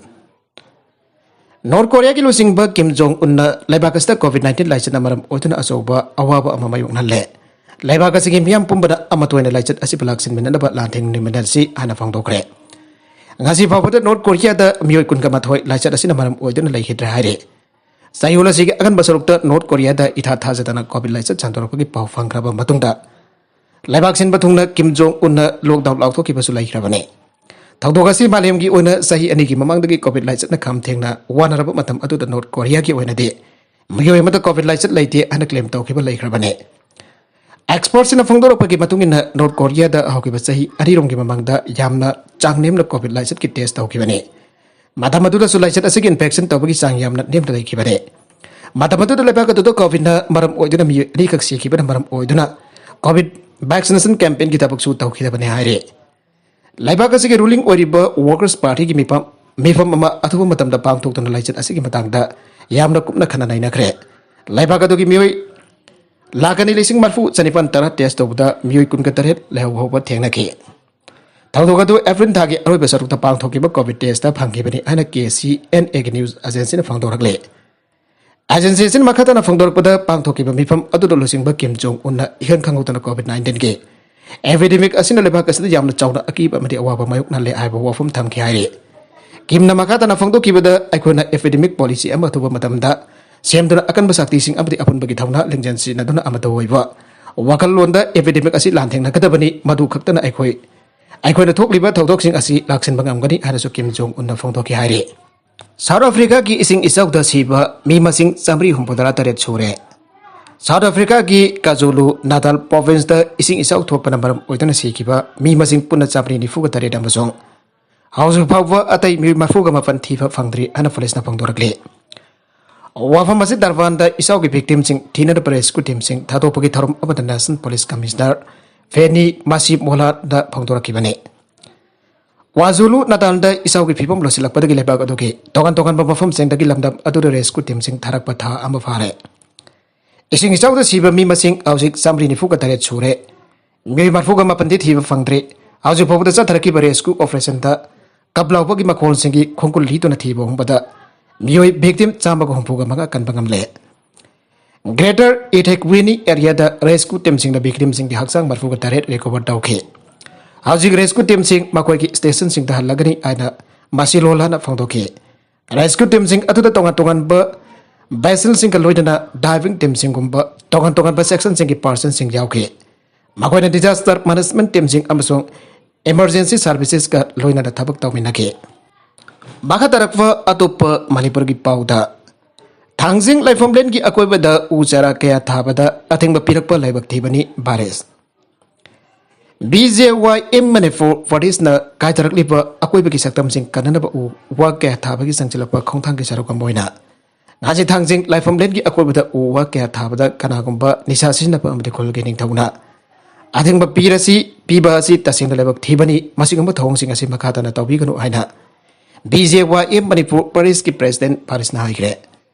ꯅꯣꯔꯠ ꯀꯣꯔꯤꯌꯥꯒꯤ ꯂꯨꯆꯤꯡꯕ ꯀꯤꯝ ꯖꯣꯡ ꯎꯟꯅ ꯂꯩꯕꯥꯛ ꯑꯁꯤꯗ ꯀꯣꯚꯤꯗ ꯅꯥꯏꯟꯇꯤꯟ ꯂꯥꯏꯆꯠꯅ ꯃꯔꯝ ꯑꯣꯏꯗꯨꯅ ꯑꯆꯧꯕ ꯑꯋꯥꯕ ꯑꯃ ꯃꯥꯌꯣꯛꯅꯍꯜꯂꯦ꯫ ꯂꯩꯕꯥꯛ ꯑꯁꯤꯒꯤ ꯃꯤꯌꯥꯝ ꯄꯨꯝꯕꯅ ꯑꯃꯠꯇ ꯑꯣꯏꯅ ꯂꯥꯏꯆꯠ ꯑꯁꯤꯕꯨ ꯂꯥꯟꯊꯦꯡꯅꯃꯤꯟꯅꯁꯤ ꯍꯥꯏꯅ ꯐꯣꯡꯗꯣꯛꯈ꯭ꯔꯦ꯫ ꯉꯁꯤ ꯐꯥꯎꯕꯗ ꯅꯣꯔꯠ ꯀꯣꯔꯤꯌꯥꯗ ꯃꯤꯑꯣꯏ ꯀꯨꯟꯒ ꯃꯥꯊꯣꯏ ꯂꯥꯏꯆꯠ ꯑꯁꯤꯅ ꯃꯔꯝ ꯑꯣꯏꯗꯨꯅ ꯂꯩꯈꯤꯗ꯭ꯔꯦ ꯍꯥꯏꯔꯤ꯫ ꯆꯌꯣꯜ ꯑꯁꯤꯒꯤ ꯑꯉꯟꯕ ꯁꯔꯨꯛꯇ ꯅꯣꯔꯠ ꯀꯣꯔꯤꯌꯥꯗ ꯏꯊꯥ ꯊꯥꯖꯗꯅ ꯀꯣꯚꯤꯗ ꯂꯥꯏꯆꯠ ꯁꯟꯗꯣꯔꯛꯄꯒꯤ ꯄꯥꯎ ꯐꯪꯈ꯭ꯔꯕ ꯃꯇꯨꯡꯗ ꯂꯩꯕꯥꯛ ꯁꯤꯟꯕ ꯊꯨꯡꯅ ꯀꯤꯝ ꯖꯣꯡ ꯎꯟꯅ lockdown ꯂꯥꯎꯊꯣꯛꯈꯤꯕꯁꯨ ꯂꯩꯈ꯭ꯔꯕꯅꯤ꯫ ꯊꯧꯗꯣꯛ ꯑꯁꯤ ꯃꯥꯂꯦꯝꯒꯤ ꯑꯣꯏꯅ ꯆꯍꯤ ꯑꯅꯤꯒꯤ ꯃꯃꯥꯡꯗꯒꯤ ꯀꯣꯚꯤꯗ ꯂꯥꯏꯆꯠꯅ ꯈꯝ ꯊꯦꯡꯅ ꯋꯥꯅꯔꯕ ꯃꯇꯝ ꯑꯗꯨꯗ ꯅꯣꯔꯠ ꯀꯣꯔꯤꯌꯥꯒꯤ ꯑꯣꯏꯅꯗꯤ ꯃꯤꯑꯣꯏ ꯑꯃꯗ ꯀꯣꯚꯤꯗ ꯂꯥꯏꯆꯠ ꯂꯩꯇꯦ ꯍꯥꯏꯅ claim ꯇꯧꯈꯤꯕ ꯂꯩꯈ꯭ꯔꯕꯅꯤ꯫ Expertꯁꯤꯡꯅ ꯐꯣꯡꯗꯣꯔꯛꯄꯒꯤ ꯃꯇꯨꯡ ꯏꯟꯅ ꯅꯣꯔꯠ ꯀꯣꯔꯤꯌꯥꯗ ꯍꯧꯈꯤꯕ ꯆꯍꯤ ꯑꯅꯤꯔꯣꯝꯒꯤ ꯃꯃꯥꯡꯗ ꯌꯥꯝꯅ ꯆꯥꯡ ꯅꯦꯝꯅ ꯀꯣꯚꯤꯗ ꯂꯥꯏꯆꯠꯀꯤ test ꯇꯧꯈꯤꯕꯅꯤ꯫ ꯃꯇꯝ ꯑꯗꯨꯗꯁꯨ ꯂꯥꯏꯆꯠ ꯑꯁꯤꯒꯤ infection ꯇꯧꯕꯒꯤ ꯆꯥꯡ ꯌꯥꯝꯅ ꯅꯦꯝꯅ ꯂꯩꯈꯤꯕꯅꯤ꯫ ꯃꯇꯝ ꯑꯗꯨꯗ ꯂꯩꯕꯥꯛ ꯑꯗꯨꯗ ꯀꯣꯚꯤꯗꯅ ꯃꯔꯝ ꯑꯣꯏꯗꯨꯅ ꯃꯤꯑꯣꯏ ꯑꯅꯤꯈꯛ ꯁꯤꯈꯤꯕꯅ ꯃꯔꯝ ꯑꯣꯏꯗꯨꯅ ꯀꯣꯚꯤꯗ vaccination campaignꯒꯤ ꯊꯕꯛꯁꯨ ꯇꯧꯈꯤꯗꯕꯅꯤ ꯍꯥꯏꯔꯤ꯫ ꯂꯩꯕꯥꯛ ꯑꯁꯤꯒꯤ ruling ꯑꯣꯏꯔꯤꯕ Workers Partyꯒꯤ ꯃꯤꯐꯝ, ꯃꯤꯐꯝ ꯑꯃ ꯑꯊꯨꯕ ꯃꯇꯝꯗ ꯄꯥꯡꯊꯣꯛꯇꯨꯅ ꯂꯥꯏꯆꯠ ꯑꯁꯤꯒꯤ ꯃꯇꯥꯡꯗ ꯌꯥꯝꯅ ꯀꯨꯞꯅ ꯈꯟꯅ ꯅꯩꯅꯈ꯭ꯔꯦ꯫ ꯂꯩꯕꯥꯛ ꯑꯗꯨꯒꯤ ꯃꯤꯑꯣꯏ ꯂꯥꯈ ꯑꯅꯤ ꯂꯤꯁꯤꯡ ꯃꯔꯤꯐꯨ ꯆꯅꯤꯄꯥꯟ ꯇꯔꯥ test ꯇꯧꯕꯗ ꯃꯤꯑꯣꯏ ꯀꯨꯟꯒ ꯇꯔꯦꯠ ꯂꯩꯍꯧꯕ ꯊꯦꯡꯅꯈꯤ꯫ ꯊꯧꯗꯣꯛ ꯑꯗꯨ ꯑꯦꯄ꯭ꯔꯤꯜ ꯊꯥꯒꯤ ꯑꯔꯣꯏꯕ ꯁꯔꯨꯛꯇ ꯄꯥꯡꯊꯣꯛꯈꯤꯕ ꯀꯣꯚꯤꯗ testꯇ ꯐꯪꯈꯤꯕꯅꯤ ꯍꯥꯏꯅ ꯀꯦ ꯁꯤ ꯑꯦꯟ ꯑꯦꯒꯤ news agencyꯅ ꯐꯣꯡꯗꯣꯔꯛꯂꯤ꯫ Agencyꯁꯤꯅ ꯃꯈꯥ ꯇꯥꯅ ꯐꯣꯡꯗꯣꯔꯛꯄꯗ, ꯄꯥꯡꯊꯣꯛꯈꯤꯕ ꯃꯤꯐꯝ ꯑꯗꯨꯗ ꯂꯨꯆꯤꯡꯕ ꯀꯤꯝ ꯖꯣꯡ ꯎꯟꯅ ꯏꯈꯪ ꯈꯪꯍꯧꯗꯅ ꯀꯣꯚꯤꯗ ꯅꯥꯏꯟꯇꯤꯟꯒꯤ epidemicꯑꯁꯤꯅ ꯂꯩꯕꯥꯛ ꯑꯁꯤꯗ ꯌꯥꯝꯅ ꯆꯥꯎꯅ ꯑꯀꯤꯕ ꯑꯃꯗꯤ ꯑꯋꯥꯕ ꯃꯥꯌꯣꯛꯅꯍꯜꯂꯦ ꯍꯥꯏꯕ ꯋꯥꯐꯝ ꯊꯝꯈꯤ ꯍꯥꯏꯔꯤ꯫ ꯀꯤꯝꯅ ꯃꯈꯥ ꯇꯥꯅ ꯐꯣꯡꯗꯣꯛꯈꯤꯕꯗ, ꯑꯩꯈꯣꯏꯅ epidemic policy ꯑꯃ ꯑꯊꯨꯕ ꯃꯇꯝꯗ ꯁꯦꯝꯗꯨꯅ ꯑꯀꯟꯕ ꯁꯛꯇꯤꯁꯤꯡ ꯑꯃꯗꯤ ꯑꯄꯨꯟꯕꯒꯤ ꯊꯧꯅꯥ ꯂꯤꯡꯖꯦꯜ ꯁꯤꯖꯤꯟꯅꯗꯨꯅ ꯑꯃꯠꯇ ꯑꯣꯏꯕ ꯋꯥꯈꯜꯂꯣꯟꯗ epidemic ꯑꯁꯤ ꯂꯥꯟꯊꯦꯡꯅꯒꯗꯕꯅꯤ꯫ ꯃꯗꯨ ꯈꯛꯇꯅ ꯑꯩꯈꯣꯏ, ꯑꯩꯈꯣꯏꯅ ꯊꯣꯛꯂꯤꯕ ꯊꯧꯗꯣꯛꯁꯤꯡ ꯑꯁꯤ ꯂꯥꯛꯁꯤꯟꯕ ꯉꯝꯒꯅꯤ ꯍꯥꯏꯅꯁꯨ ꯀꯤꯝ ꯖꯣꯡ ꯎꯟꯅ ꯐꯣꯡꯗꯣꯛꯈꯤ ꯍꯥꯏꯔꯤ꯫ ꯁꯥꯎꯠ ꯑꯐ꯭ꯔꯤꯀꯥꯒꯤ ꯏꯁꯤꯡ ꯏꯆꯥꯎꯗ ꯁꯤꯕ ꯃꯤ ꯃꯁꯤꯡ ꯆꯥꯃꯔꯤ ꯍꯨꯝꯐꯨꯇꯔꯥ ꯇꯔꯦꯠ ꯁꯨꯔꯦ꯫ ꯁꯥꯎꯠ ꯑꯐ꯭ꯔꯤꯀꯥꯒꯤ ꯀꯥꯖꯨꯂꯨ ꯅꯥꯇꯥꯜ ꯄ꯭ꯔꯣꯚꯤꯟꯁꯇ ꯏꯁꯤꯡ ꯏꯆꯥꯎ ꯊꯣꯛꯄꯅ ꯃꯔꯝ ꯑꯣꯏꯗꯨꯅ ꯁꯤꯈꯤꯕ ꯃꯤ ꯃꯁꯤꯡ ꯄꯨꯟꯅ ꯆꯥꯃꯔꯤ ꯅꯤꯐꯨꯒ ꯇꯔꯦꯠ ꯑꯃꯁꯨꯡ ꯍꯧꯖꯤꯛ ꯐꯥꯎꯕ ꯑꯇꯩ ꯃꯤꯑꯣꯏ ꯃꯔꯤꯐꯨꯒ ꯃꯥꯄꯟ ꯊꯤꯕ ꯐꯪꯗ꯭ꯔꯤ ꯍꯥꯏꯅ ꯄꯨꯂꯤꯁꯅ ꯐꯣꯡꯗꯣꯔꯛꯂꯤ꯫ ꯋꯥꯐꯝ ꯑꯁꯤ ꯗꯔꯕꯥꯟꯗ ꯏꯆꯥꯎꯒꯤ ꯚꯤꯛꯇꯤꯝꯁꯤꯡ ꯊꯤꯅꯅꯕ ꯔꯦꯁꯀ꯭ꯌꯨ ꯇꯤꯝꯁꯤꯡ ꯊꯥꯗꯣꯛꯄꯒꯤ ꯊꯧꯔꯝ ꯑꯃꯗ ꯅꯦꯁꯅꯦꯜ ꯄꯨꯂꯤꯁ ꯀꯃꯤꯁꯅꯔ ꯐꯦꯅꯤ ꯃꯥꯁꯤ ꯃꯣꯂꯥꯗ ꯐꯣꯡꯗꯣꯔꯛꯈꯤꯕꯅꯤ꯫ ꯀ꯭ꯋꯥꯖꯨꯂꯨ ꯅꯥꯇꯥꯜꯗ ꯏꯆꯥꯎꯒꯤ ꯐꯤꯕꯝ ꯂꯣꯏꯁꯤꯜꯂꯛꯄꯗꯒꯤ ꯂꯩꯕꯥꯛ ꯑꯗꯨꯒꯤ ꯇꯣꯉꯥꯟ ꯇꯣꯉꯥꯟꯕ ꯃꯐꯝꯁꯤꯡꯗꯒꯤ ꯂꯝꯗꯝ ꯑꯗꯨꯗ ꯔꯦꯁꯀ꯭ꯌꯨ ꯇꯤꯝꯁꯤꯡ ꯊꯥꯔꯛꯄ ꯊꯥ ꯑꯃ ꯐꯥꯔꯦ꯫ ꯏꯁꯤꯡ ꯏꯆꯥꯎꯗ ꯁꯤꯕ ꯃꯤ ꯃꯁꯤꯡ ꯍꯧꯖꯤꯛ ꯆꯥꯃꯔꯤ ꯅꯤꯐꯨꯒ ꯇꯔꯦꯠ ꯁꯨꯔꯦ꯫ ꯃꯤꯑꯣꯏ ꯃꯔꯤꯐꯨꯒ ꯃꯥꯄꯟꯗꯤ ꯊꯤꯕ ꯐꯪꯗ꯭ꯔꯤ꯫ ꯍꯧꯖꯤꯛ ꯐꯥꯎꯕꯗ ꯆꯠꯊꯔꯛꯈꯤꯕ ꯔꯦꯁꯀ꯭ꯌꯨ ꯑꯣꯄꯔꯦꯁꯟꯗ ꯀꯞ ꯂꯥꯎꯕꯒꯤ ꯃꯈꯣꯜꯁꯤꯡꯒꯤ ꯈꯣꯡꯒꯨꯜ ꯂꯤꯗꯨꯅ ꯊꯤꯕ ꯍꯨꯝꯕꯗ ꯃꯤꯑꯣꯏ ꯚꯤꯛꯇꯤꯝ ꯆꯥꯝꯃꯒ ꯍꯨꯝꯐꯨꯒ ꯃꯉꯥ ꯀꯟꯕ ꯉꯝꯂꯦ꯫ ꯒ꯭ꯔꯦꯇꯔ ꯏꯊꯦꯛꯋꯤꯅꯤ ꯑꯦꯔꯤꯌꯥꯗ ꯔꯦꯁꯀ꯭ꯌꯨ ꯇꯤꯝꯁꯤꯡꯅ ꯚꯤꯛꯇꯤꯝꯁꯤꯡꯒꯤ ꯍꯛꯆꯥꯡ ꯃꯔꯤꯐꯨꯒ ꯇꯔꯦꯠ ꯔꯤꯀꯣꯚꯔ ꯇꯧꯈꯤ꯫ ꯍꯧꯖꯤꯛ ꯔꯦꯁꯀ꯭ꯌꯨ ꯇꯤꯝꯁꯤꯡ ꯃꯈꯣꯏꯒꯤ ꯁ꯭ꯇꯦꯁꯟꯁꯤꯡꯗ ꯍꯜꯂꯒꯅꯤ ꯍꯥꯏꯅ ꯃꯥꯁꯤꯂꯣꯂꯥꯅ ꯐꯣꯡꯗꯣꯛꯈꯤ꯫ ꯔꯦꯁꯀ꯭ꯌꯨ ꯇꯤꯝꯁꯤꯡ ꯑꯗꯨꯗ ꯇꯣꯉꯥꯟ ꯇꯣꯉꯥꯟꯕ ꯚꯦꯁꯦꯜꯁꯤꯡꯒ ꯂꯣꯏꯅꯅ ꯗꯥꯏꯚꯤꯡ ꯇꯤꯝꯁꯤꯡꯒꯨꯝꯕ ꯇꯣꯉꯥꯟ ꯇꯣꯉꯥꯟꯕ ꯁꯦꯛꯁꯟꯁꯤꯡꯒꯤ ꯄꯥꯔꯁꯟꯁꯤꯡ ꯌꯥꯎꯈꯤ꯫ ꯃꯈꯣꯏꯅ ꯗꯤꯖꯥꯁꯇꯔ ꯃꯦꯅꯦꯖꯃꯦꯟꯠ ꯇꯤꯝꯁꯤꯡ ꯑꯃꯁꯨꯡ ꯏꯃꯔꯖꯦꯟꯁꯤ ꯁꯔꯚꯤꯁꯦꯁꯀ ꯂꯣꯏꯅꯅ ꯊꯕꯛ ꯇꯧꯃꯤꯟꯅꯈꯤ꯫ ꯃꯈꯥ ꯇꯥꯔꯛꯄ ꯑꯇꯣꯞꯄ ꯃꯅꯤꯄꯨꯔꯒꯤ ꯄꯥꯎꯗ, ꯊꯥꯡꯖꯤꯡ ꯂꯥꯏꯐꯝꯂꯦꯟꯒꯤ ꯑꯀꯣꯏꯕꯗ ꯎ ꯆꯥꯔꯥ ꯀꯌꯥ ꯊꯥꯕꯗ ꯑꯊꯤꯡꯕ ꯄꯤꯔꯛꯄ ꯂꯥꯏꯕꯛ ꯊꯤꯕꯅꯤ ꯕꯥꯔꯤꯁ꯫ ꯕꯤ ꯖꯦ ꯋꯥꯏ ꯑꯦꯝ ꯃꯅꯤꯄꯨꯔ ꯄ꯭ꯔꯗꯦꯁꯅ ꯀꯥꯏꯊꯔꯛꯂꯤꯕ ꯑꯀꯣꯏꯕꯒꯤ ꯁꯛꯇꯝꯁꯤꯡ ꯀꯟꯅꯅꯕ ꯎ ꯋꯥ ꯀꯌꯥ ꯊꯥꯕꯒꯤ ꯆꯪꯁꯤꯜꯂꯛꯄ ꯈꯣꯡꯊꯥꯡꯒꯤ ꯁꯔꯨꯛ ꯑꯃ ꯑꯣꯏꯅ ꯉꯥꯖꯤ ꯊꯥꯡꯖꯤꯡ ꯂꯥꯏꯐꯝꯂꯦꯟꯒꯤ ꯑꯀꯣꯏꯕꯗ ꯎ ꯋꯥ ꯀꯌꯥ ꯊꯥꯕꯗ ꯀꯅꯥꯒꯨꯝꯕ ꯅꯤꯁꯥ ꯁꯤꯖꯤꯟꯅꯕ ꯑꯃꯗꯤ ꯈꯨꯜꯒꯤ ꯅꯤꯡꯊꯧꯅ ꯑꯊꯤꯡꯕ ꯄꯤꯔꯁꯤ, ꯄꯤꯕ ꯑꯁꯤ ꯇꯁꯦꯡꯅ ꯂꯥꯏꯕꯛ ꯊꯤꯕꯅꯤ꯫ ꯃꯁꯤꯒꯨꯝꯕ ꯊꯧꯑꯣꯡꯁꯤꯡ ꯑꯁꯤ ꯃꯈꯥ ꯇꯥꯅ ꯇꯧꯕꯤꯒꯅꯨ ꯍꯥꯏꯅ ꯕꯤ ꯖꯦ ꯋꯥꯏ ꯑꯦꯝ ꯃꯅꯤꯄꯨꯔ ꯄ꯭ꯔꯗꯦꯁꯀꯤ ꯄ꯭ꯔꯦꯁꯤꯗꯦꯟꯠ ꯐꯥꯔꯤꯁꯅ ꯍꯥꯏꯈ꯭ꯔꯦ꯫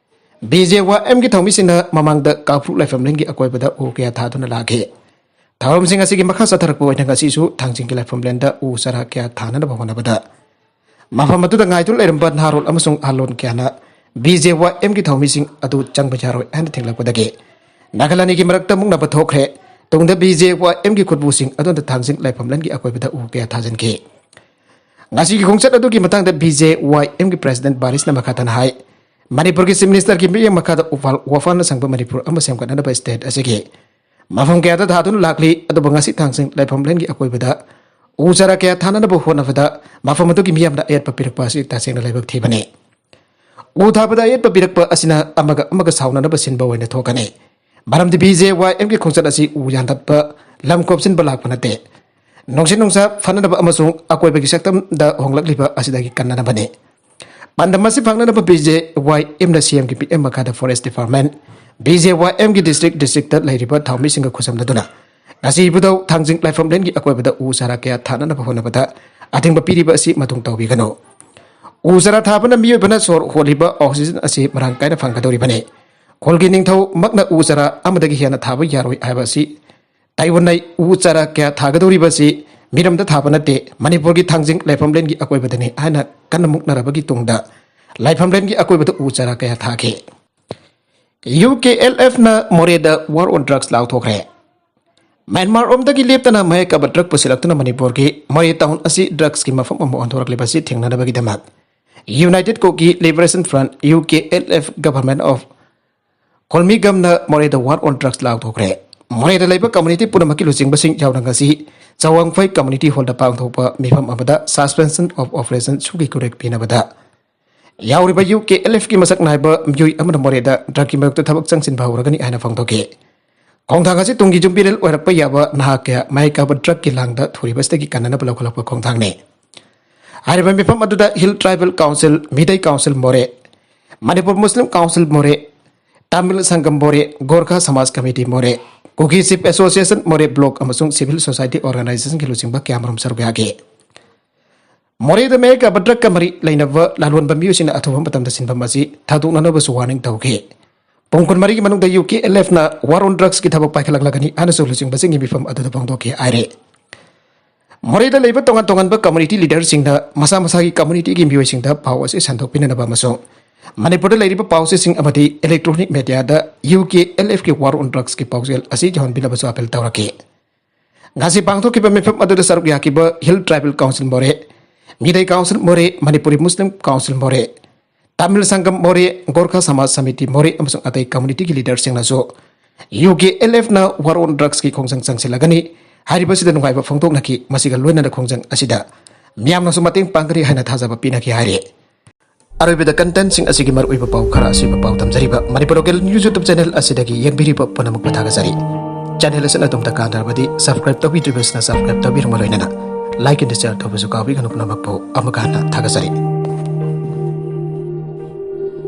ꯕꯤ ꯖꯦ ꯋꯥꯏ ꯑꯦꯝꯒꯤ ꯊꯧꯃꯤꯁꯤꯡꯅ ꯃꯃꯥꯡꯗ ꯀꯥꯐ꯭ꯔꯨ ꯂꯥꯏꯐꯝꯂꯦꯟꯒꯤ ꯑꯀꯣꯏꯕꯗ ꯎ ꯀꯌꯥ ꯊꯥꯗꯨꯅ ꯂꯥꯛꯈꯤ꯫ ꯊꯧꯔꯝꯁꯤꯡ ꯑꯁꯤꯒꯤ ꯃꯈꯥ ꯆꯠꯊꯔꯛꯄ ꯑꯣꯏꯅ ꯉꯁꯤꯁꯨ ꯊꯥꯡꯖꯤꯡꯒꯤ ꯂꯥꯏꯐꯝꯂꯦꯟꯗ ꯎ ꯆꯥꯔꯥ ꯀꯌꯥ ꯊꯥꯅꯅꯕ ꯍꯣꯠꯅꯕꯗ ꯃꯐꯝ ꯑꯗꯨꯗ ꯉꯥꯏꯗꯨꯅ ꯂꯩꯔꯝꯕ ꯅꯍꯥꯔꯣꯜ ꯑꯃꯁꯨꯡ ꯑꯍꯜꯂꯣꯟ ꯀꯌꯥꯅ ꯕꯤ ꯖꯦ ꯋꯥꯏ ꯑꯦꯝꯒꯤ ꯊꯧꯃꯤꯁꯤꯡ ꯑꯗꯨ ꯆꯪꯕ ꯌꯥꯔꯣꯏ ꯍꯥꯏꯅ ꯊꯤꯡꯂꯛꯄꯗꯒꯤ ꯅꯥꯀꯜ ꯑꯅꯤꯒꯤ ꯃꯔꯛꯇ ꯃꯨꯛꯅꯕ ꯊꯣꯛꯈ꯭ꯔꯦ꯫ ꯇꯨꯡꯗ ꯕꯤ ꯖꯦ ꯋꯥꯏ ꯑꯦꯝꯒꯤ ꯈꯨꯠꯕꯨꯁꯤꯡ ꯑꯗꯨꯅ ꯊꯥꯡꯖꯤꯡ ꯂꯥꯏꯐꯝꯂꯦꯟꯒꯤ ꯑꯀꯣꯏꯕꯗ ꯎ ꯀꯌꯥ ꯊꯥꯖꯤꯟꯈꯤ꯫ ꯉꯁꯤꯒꯤ ꯈꯣꯡꯆꯠ ꯑꯗꯨꯒꯤ ꯃꯇꯥꯡꯗ ꯕꯤ ꯖꯦ ꯋꯥꯏ ꯑꯦꯝꯒꯤ ꯄ꯭ꯔꯦꯁꯤꯗꯦꯟꯠ ꯕꯥꯔꯤꯁꯅ ꯃꯈꯥ ꯇꯥꯅ ꯍꯥꯏ, ꯃꯅꯤꯄꯨꯔꯒꯤ ꯆꯤꯐ ꯃꯤꯅꯤꯁꯇꯔꯒꯤ ꯃꯤꯠꯌꯦꯡ ꯃꯈꯥꯗ ꯎꯄꯥꯜ ꯋꯥꯄꯥꯜꯅ ꯁꯪꯕ ꯃꯅꯤꯄꯨꯔ ꯑꯃ ꯁꯦꯝꯒꯠꯅꯅꯕ ꯁ꯭ꯇꯦꯠ ꯑꯁꯤꯒꯤ ꯃꯐꯝ ꯀꯌꯥꯗ ꯊꯥꯗꯨꯅ ꯂꯥꯛꯂꯤ꯫ ꯑꯗꯨꯕꯨ ꯉꯁꯤ ꯊꯥꯡꯖꯤꯡ ꯂꯥꯏꯐꯝꯂꯦꯟꯒꯤ ꯑꯀꯣꯏꯕꯗ ꯎ ꯆꯥꯔꯥ ꯀꯌꯥ ꯊꯥꯅꯅꯕ ꯍꯣꯠꯅꯕꯗ ꯃꯐꯝ ꯑꯗꯨꯒꯤ ꯃꯤꯌꯥꯝꯅ ꯑꯌꯦꯠꯄ ꯄꯤꯔꯛꯄ ꯑꯁꯤ ꯇꯁꯦꯡꯅ ꯂꯥꯏꯕꯛ ꯊꯤꯕꯅꯤ꯫ ꯎ ꯊꯥꯕꯗ ꯑꯌꯦꯠꯄ ꯄꯤꯔꯛꯄ ꯑꯁꯤꯅ ꯑꯃꯒ ꯑꯃꯒ ꯁꯥꯎꯅꯅꯕ ꯁꯤꯟꯕ ꯑꯣꯏꯅ ꯊꯣꯛꯀꯅꯤ꯫ ꯃꯔꯝꯗꯤ ꯕꯤ ꯖꯦ ꯋꯥꯏ ꯑꯦꯝꯒꯤ ꯈꯣꯡꯆꯠ ꯑꯁꯤ ꯎ ꯌꯥꯟꯊꯠꯄ, ꯂꯝ ꯀꯣꯞꯁꯤꯟꯕ ꯂꯥꯛꯄ ꯅꯠꯇꯦ꯫ ꯅꯨꯡꯁꯤꯠ ꯅꯨꯡꯁꯥ ꯐꯅꯅꯕ ꯑꯃꯁꯨꯡ ꯑꯀꯣꯏꯕꯒꯤ ꯁꯛꯇꯝꯗ ꯍꯣꯡꯂꯛꯂꯤꯕ ꯑꯁꯤꯗꯒꯤ ꯀꯟꯅꯅꯕꯅꯤ꯫ ꯄꯥꯟꯗꯝ ꯑꯁꯤ ꯐꯪꯅꯅꯕ ꯕꯤ ꯖꯦ ꯋꯥꯏ ꯑꯦꯝꯅ ꯁꯤ ꯑꯦꯝꯒꯤ ꯃꯤꯠꯌꯦꯡ ꯃꯈꯥꯗ ꯐꯣꯔꯦꯁ ꯗꯤꯄꯥꯔꯠꯃꯦꯟ, ꯕꯤ ꯖꯦ ꯋꯥꯏ ꯑꯦꯝꯒꯤ ꯗꯤꯁꯇ꯭ꯔꯤꯛ ꯗꯤꯁꯇ꯭ꯔꯤꯛꯇ ꯂꯩꯔꯤꯕ ꯊꯧꯃꯤꯁꯤꯡꯒ ꯈꯨꯠꯁꯝꯅꯗꯨꯅ ꯉꯁꯤ ꯏꯕꯨꯙꯧ ꯊꯥꯡꯖꯤꯡ ꯂꯥꯏꯐꯝꯂꯦꯟꯒꯤ ꯑꯀꯣꯏꯕꯗ ꯎ ꯆꯥꯔꯥ ꯀꯌꯥ ꯊꯥꯅꯅꯕ ꯍꯣꯠꯅꯕꯗ ꯑꯊꯤꯡꯕ ꯄꯤꯔꯤꯕ ꯑꯁꯤ ꯃꯇꯨꯡ ꯇꯧꯕꯤꯒꯅꯨ꯫ ꯎ ꯆꯥꯔꯥ ꯊꯥꯕꯅ ꯃꯤꯑꯣꯏꯕꯅ ꯁꯣꯔ ꯍꯣꯜꯂꯤꯕ ꯑꯣꯛꯁꯤꯖꯦꯟ ꯑꯁꯤ ꯃꯔꯥꯡ ꯀꯥꯏꯅ ꯐꯪꯒꯗꯧꯔꯤꯕꯅꯤ꯫ ꯈꯨꯜꯒꯤ ꯅꯤꯡꯊꯧꯃꯛꯅ ꯎ ꯆꯥꯔꯥ ꯑꯃꯗꯒꯤ ꯍꯦꯟꯅ ꯊꯥꯕ ꯌꯥꯔꯣꯏ ꯍꯥꯏꯕ ꯑꯁꯤ ꯇꯥꯏꯑꯣꯟꯅꯩ꯫ ꯎ ꯆꯥꯔꯥ ꯀꯌꯥ ꯊꯥꯒꯗꯧꯔꯤꯕꯁꯤ ꯃꯤꯔꯝꯗ ꯊꯥꯕ ꯅꯠꯇꯦ, ꯃꯅꯤꯄꯨꯔꯒꯤ ꯊꯥꯡꯖꯤꯡ ꯂꯥꯏꯐꯝꯂꯦꯟꯒꯤ ꯑꯀꯣꯏꯕꯗꯅꯤ ꯍꯥꯏꯅ ꯀꯟꯅ ꯃꯨꯛꯅꯔꯕꯒꯤ ꯇꯨꯡꯗ ꯂꯥꯏꯐꯝꯂꯦꯟꯒꯤ ꯑꯀꯣꯏꯕꯗ ꯎ ꯆꯥꯔꯥ ꯀꯌꯥ ꯊꯥꯈꯤ꯫ ꯌꯨ ꯀꯦ ꯑꯦꯜ ꯑꯦꯐꯅ ꯃꯣꯔꯦꯗ War on Drugs ꯂꯥꯎꯊꯣꯛꯈ꯭ꯔꯦ꯫ ꯃ꯭ꯌꯥꯟꯃꯥꯔ ꯔꯣꯝꯗꯒꯤ ꯂꯦꯞꯇꯅ ꯃꯌꯥꯏ ꯀꯥꯕ ꯗ꯭ꯔꯒ ꯄꯨꯁꯤꯜꯂꯛꯇꯨꯅ ꯃꯅꯤꯄꯨꯔꯒꯤ ꯃꯣꯔꯦ ꯇꯥꯎꯟ ꯑꯁꯤ ꯗ꯭ꯔꯒꯁꯀꯤ ꯃꯐꯝ ꯑꯃ ꯑꯣꯟꯊꯣꯔꯛꯂꯤꯕꯁꯤ ꯊꯤꯡꯅꯅꯕꯒꯤꯗꯃꯛ United Kuki Liberation Front, U K L F, Government of ꯈꯣꯜꯃꯤꯒꯝꯅ ꯃꯣꯔꯦꯗ War on Drugs ꯂꯥꯎꯊꯣꯛꯈ꯭ꯔꯦ꯫ ꯃꯣꯔꯦꯗ ꯂꯩꯕ ꯀꯝꯃꯨꯅꯤꯇꯤ ꯄꯨꯝꯅꯃꯛꯀꯤ ꯂꯨꯆꯤꯡꯕꯁꯤꯡ ꯌꯥꯎꯅ ꯉꯁꯤ ꯆꯋꯥꯡꯐꯩ ꯀꯝꯃꯨꯅꯤꯇꯤ ꯍꯣꯜꯗ ꯄꯥꯡꯊꯣꯛꯄ ꯃꯤꯐꯝ ꯑꯃꯗ Suspension of Operation ꯁꯨꯒꯤ ꯈꯨꯔꯦꯛ ꯄꯤꯅꯕꯗ ꯌꯥꯎꯔꯤꯕ ꯌꯨ ꯀꯦ ꯑꯦꯜ ꯑꯦꯐꯀꯤ ꯃꯁꯛ ꯅꯥꯏꯕ ꯃꯤꯑꯣꯏ ꯑꯃꯅ ꯃꯣꯔꯦꯗ ꯗ꯭ꯔꯒꯀꯤ ꯃꯥꯌꯣꯛꯇ ꯊꯕꯛ ꯆꯪꯁꯤꯟꯕ ꯍꯧꯔꯒꯅꯤ ꯍꯥꯏꯅ ꯐꯣꯡꯗꯣꯛꯈꯤ꯫ ꯈꯣꯡꯊꯥꯡ ꯑꯁꯤ ꯇꯨꯡꯒꯤ ꯌꯨꯝꯕꯤꯔꯦꯜ ꯑꯣꯏꯔꯛꯄ ꯌꯥꯕ ꯅꯍꯥ ꯀꯌꯥ ꯃꯌꯥꯏ ꯀꯥꯕ ꯗ꯭ꯔꯒꯀꯤ ꯂꯥꯡꯗ ꯊꯨꯔꯤꯕꯁꯤꯗꯒꯤ ꯀꯟꯅꯅꯕ ꯂꯧꯈꯠꯂꯛꯄ ꯈꯣꯡꯊꯥꯡꯅꯤ꯫ ꯍꯥꯏꯔꯤꯕ ꯃꯤꯐꯝ ꯑꯗꯨꯗ Hill Tribal Council, Meitei council Moreh, Manipur ꯃꯨꯁꯂꯤꯝ ꯀꯥꯎꯟꯁꯤꯜ ꯃꯣꯔꯦ, ꯇꯥꯃꯤꯜ ꯁꯪꯒꯝ ꯃꯣꯔꯦ, ꯒꯣꯔꯈꯥ ꯁꯃꯥꯖ ꯀꯃꯤꯇꯤ ꯃꯣꯔꯦ, ꯀꯨꯀꯤ ꯆꯤꯐ ꯑꯦꯁꯣꯁꯤꯌꯦꯁꯟ ꯃꯣꯔꯦ ꯕ꯭ꯂꯣꯛ ꯑꯃꯁꯨꯡ ꯁꯤꯚꯤꯜ ꯁꯣꯁꯥꯏꯇꯤ ꯑꯣꯔꯒꯅꯥꯏꯖꯦꯁꯟꯒꯤ ꯂꯨꯆꯤꯡꯕ ꯀꯌꯥꯃꯔꯨꯝ ꯁꯔꯨꯛ ꯌꯥꯈꯤ꯫ ꯃꯣꯔꯦꯗ ꯃꯌꯥꯏ ꯀꯥꯕ ꯗ꯭ꯔꯒꯀ ꯃꯔꯤ ꯂꯩꯅꯕ ꯂꯥꯂꯣꯟꯕ ꯃꯤꯑꯣꯏꯁꯤꯡꯅ ꯑꯊꯨꯕ ꯃꯇꯝꯗ ꯁꯤꯟꯐꯝ ꯑꯁꯤ ꯊꯥꯗꯣꯛꯅꯅꯕꯁꯨ ꯋꯥꯔꯅꯤꯡ ꯇꯧꯈꯤ꯫ ꯄꯨꯡ ꯀꯨꯟꯃꯔꯤꯒꯤ ꯃꯅꯨꯡꯗ ꯌꯨ ꯀꯦ ꯑꯦꯜ ꯑꯦꯐꯅ War on Drugsꯀꯤ ꯊꯕꯛ ꯄꯥꯏꯈꯠꯂꯛꯂꯒꯅꯤ ꯍꯥꯏꯅꯁꯨ ꯂꯨꯆꯤꯡꯕꯁꯤꯡꯒꯤ ꯃꯤꯐꯝ ꯑꯗꯨꯗ ꯐꯣꯡꯗꯣꯛꯈꯤ ꯍꯥꯏꯔꯤ꯫ ꯃꯣꯔꯦꯗ ꯂꯩꯕ ꯇꯣꯉꯥꯟ ꯇꯣꯉꯥꯟꯕ ꯀꯝꯃꯨꯅꯤꯇꯤ ꯂꯤꯗꯔꯁꯤꯡꯅ ꯃꯁꯥ ꯃꯁꯥꯒꯤ ꯀꯝꯃꯨꯅꯤꯇꯤꯒꯤ ꯃꯤꯑꯣꯏꯁꯤꯡꯗ ꯄꯥꯎ ꯑꯁꯤ ꯁꯟꯗꯣꯛꯄꯤꯅꯅꯕ ꯑꯃꯁꯨꯡ ꯃꯅꯤꯄꯨꯔꯗ ꯂꯩꯔꯤꯕ ꯄꯥꯎꯆꯦꯁꯤꯡ ꯑꯃꯗꯤ ꯏꯂꯦꯛꯇ꯭ꯔꯣꯅꯤꯛ ꯃꯦꯗꯤꯌꯥꯗ ꯌꯨ ꯀꯦ ꯑꯦꯜ ꯑꯦꯐꯀꯤ War on Drugsꯀꯤ ꯄꯥꯎꯖꯦꯜ ꯑꯁꯤ ꯌꯧꯍꯟꯕꯤꯅꯕꯁꯨ ꯑꯥꯄꯤꯜ ꯇꯧꯔꯛꯈꯤ꯫ ꯉꯁꯤ ꯄꯥꯡꯊꯣꯛꯈꯤꯕ ꯃꯤꯐꯝ ꯑꯗꯨꯗ ꯁꯔꯨꯛ ꯌꯥꯈꯤꯕ Hill Tribal Council ꯃꯣꯔꯦ, ꯃꯤꯇꯩ ꯀꯥꯎꯟꯁꯤꯜ ꯃꯣꯔꯦ, ꯃꯅꯤꯄꯨꯔꯤ ꯃꯨꯁꯂꯤꯝ ꯀꯥꯎꯟꯁꯤꯜ ꯃꯣꯔꯦ, ꯇꯥꯃꯤꯜ ꯁꯪꯒꯝ ꯃꯣꯔꯦ, ꯒꯣꯔꯈꯥ ꯁꯃꯥꯖ ꯁꯃꯤꯇꯤ ꯃꯣꯔꯦ ꯑꯃꯁꯨꯡ ꯑꯇꯩ ꯀꯝꯃꯨꯅꯤꯇꯤꯒꯤ ꯂꯤꯗꯔꯁꯤꯡꯅꯁꯨ ꯌꯨ ꯀꯦ ꯑꯦꯜ ꯑꯦꯐꯅ War on Drugsꯀꯤ ꯈꯣꯡꯖꯪ ꯆꯪꯁꯤꯜꯂꯒꯅꯤ, ꯍꯥꯏꯔꯤꯕꯁꯤꯗ ꯅꯨꯡꯉꯥꯏꯕ ꯐꯣꯡꯗꯣꯛꯅꯈꯤ꯫ ꯃꯁꯤꯒ ꯂꯣꯏꯅꯅ ꯈꯣꯡꯖꯪ ꯑꯁꯤꯗ ꯃꯤꯌꯥꯝꯅꯁꯨ ꯃꯇꯦꯡ ꯄꯥꯡꯒꯅꯤ ꯍꯥꯏꯅ ꯊꯥꯖꯕ ꯄꯤꯅꯈꯤ ꯍꯥꯏꯔꯤ꯫ ꯑꯔꯣꯏꯕꯗ contentꯁꯤꯡ ꯑꯁꯤꯒꯤ ꯃꯔꯨꯑꯣꯏꯕ ꯄꯥꯎ ꯈꯔ ꯑꯁꯤꯕ ꯄꯥꯎ ꯇꯝꯖꯔꯤꯕ Manipur Local News YouTube channel ꯑꯁꯤꯗꯒꯤ ꯌꯦꯡꯕꯤꯔꯤꯕ ꯄꯨꯝꯅꯃꯛꯄꯨ ꯊꯥꯒꯠꯆꯔꯤ꯫ Channel ꯑꯁꯤꯅ ꯑꯗꯣꯝꯗ ꯀꯥꯟꯅꯔꯕꯗꯤ subscribe ꯇꯧꯕꯤꯗ꯭ꯔꯤꯕꯁꯤꯅ subscribe ꯇꯧꯕꯤꯔꯝꯕ ꯂꯣꯏꯅꯅ like and share ꯇꯧꯕꯁꯨ ꯀꯥꯎꯕꯤꯒꯅꯨ꯫ ꯄꯨꯝꯅꯃꯛꯄꯨ ꯑꯃꯨꯛꯀ ꯍꯟꯅ ꯊꯥꯒꯠꯆꯔꯤ꯫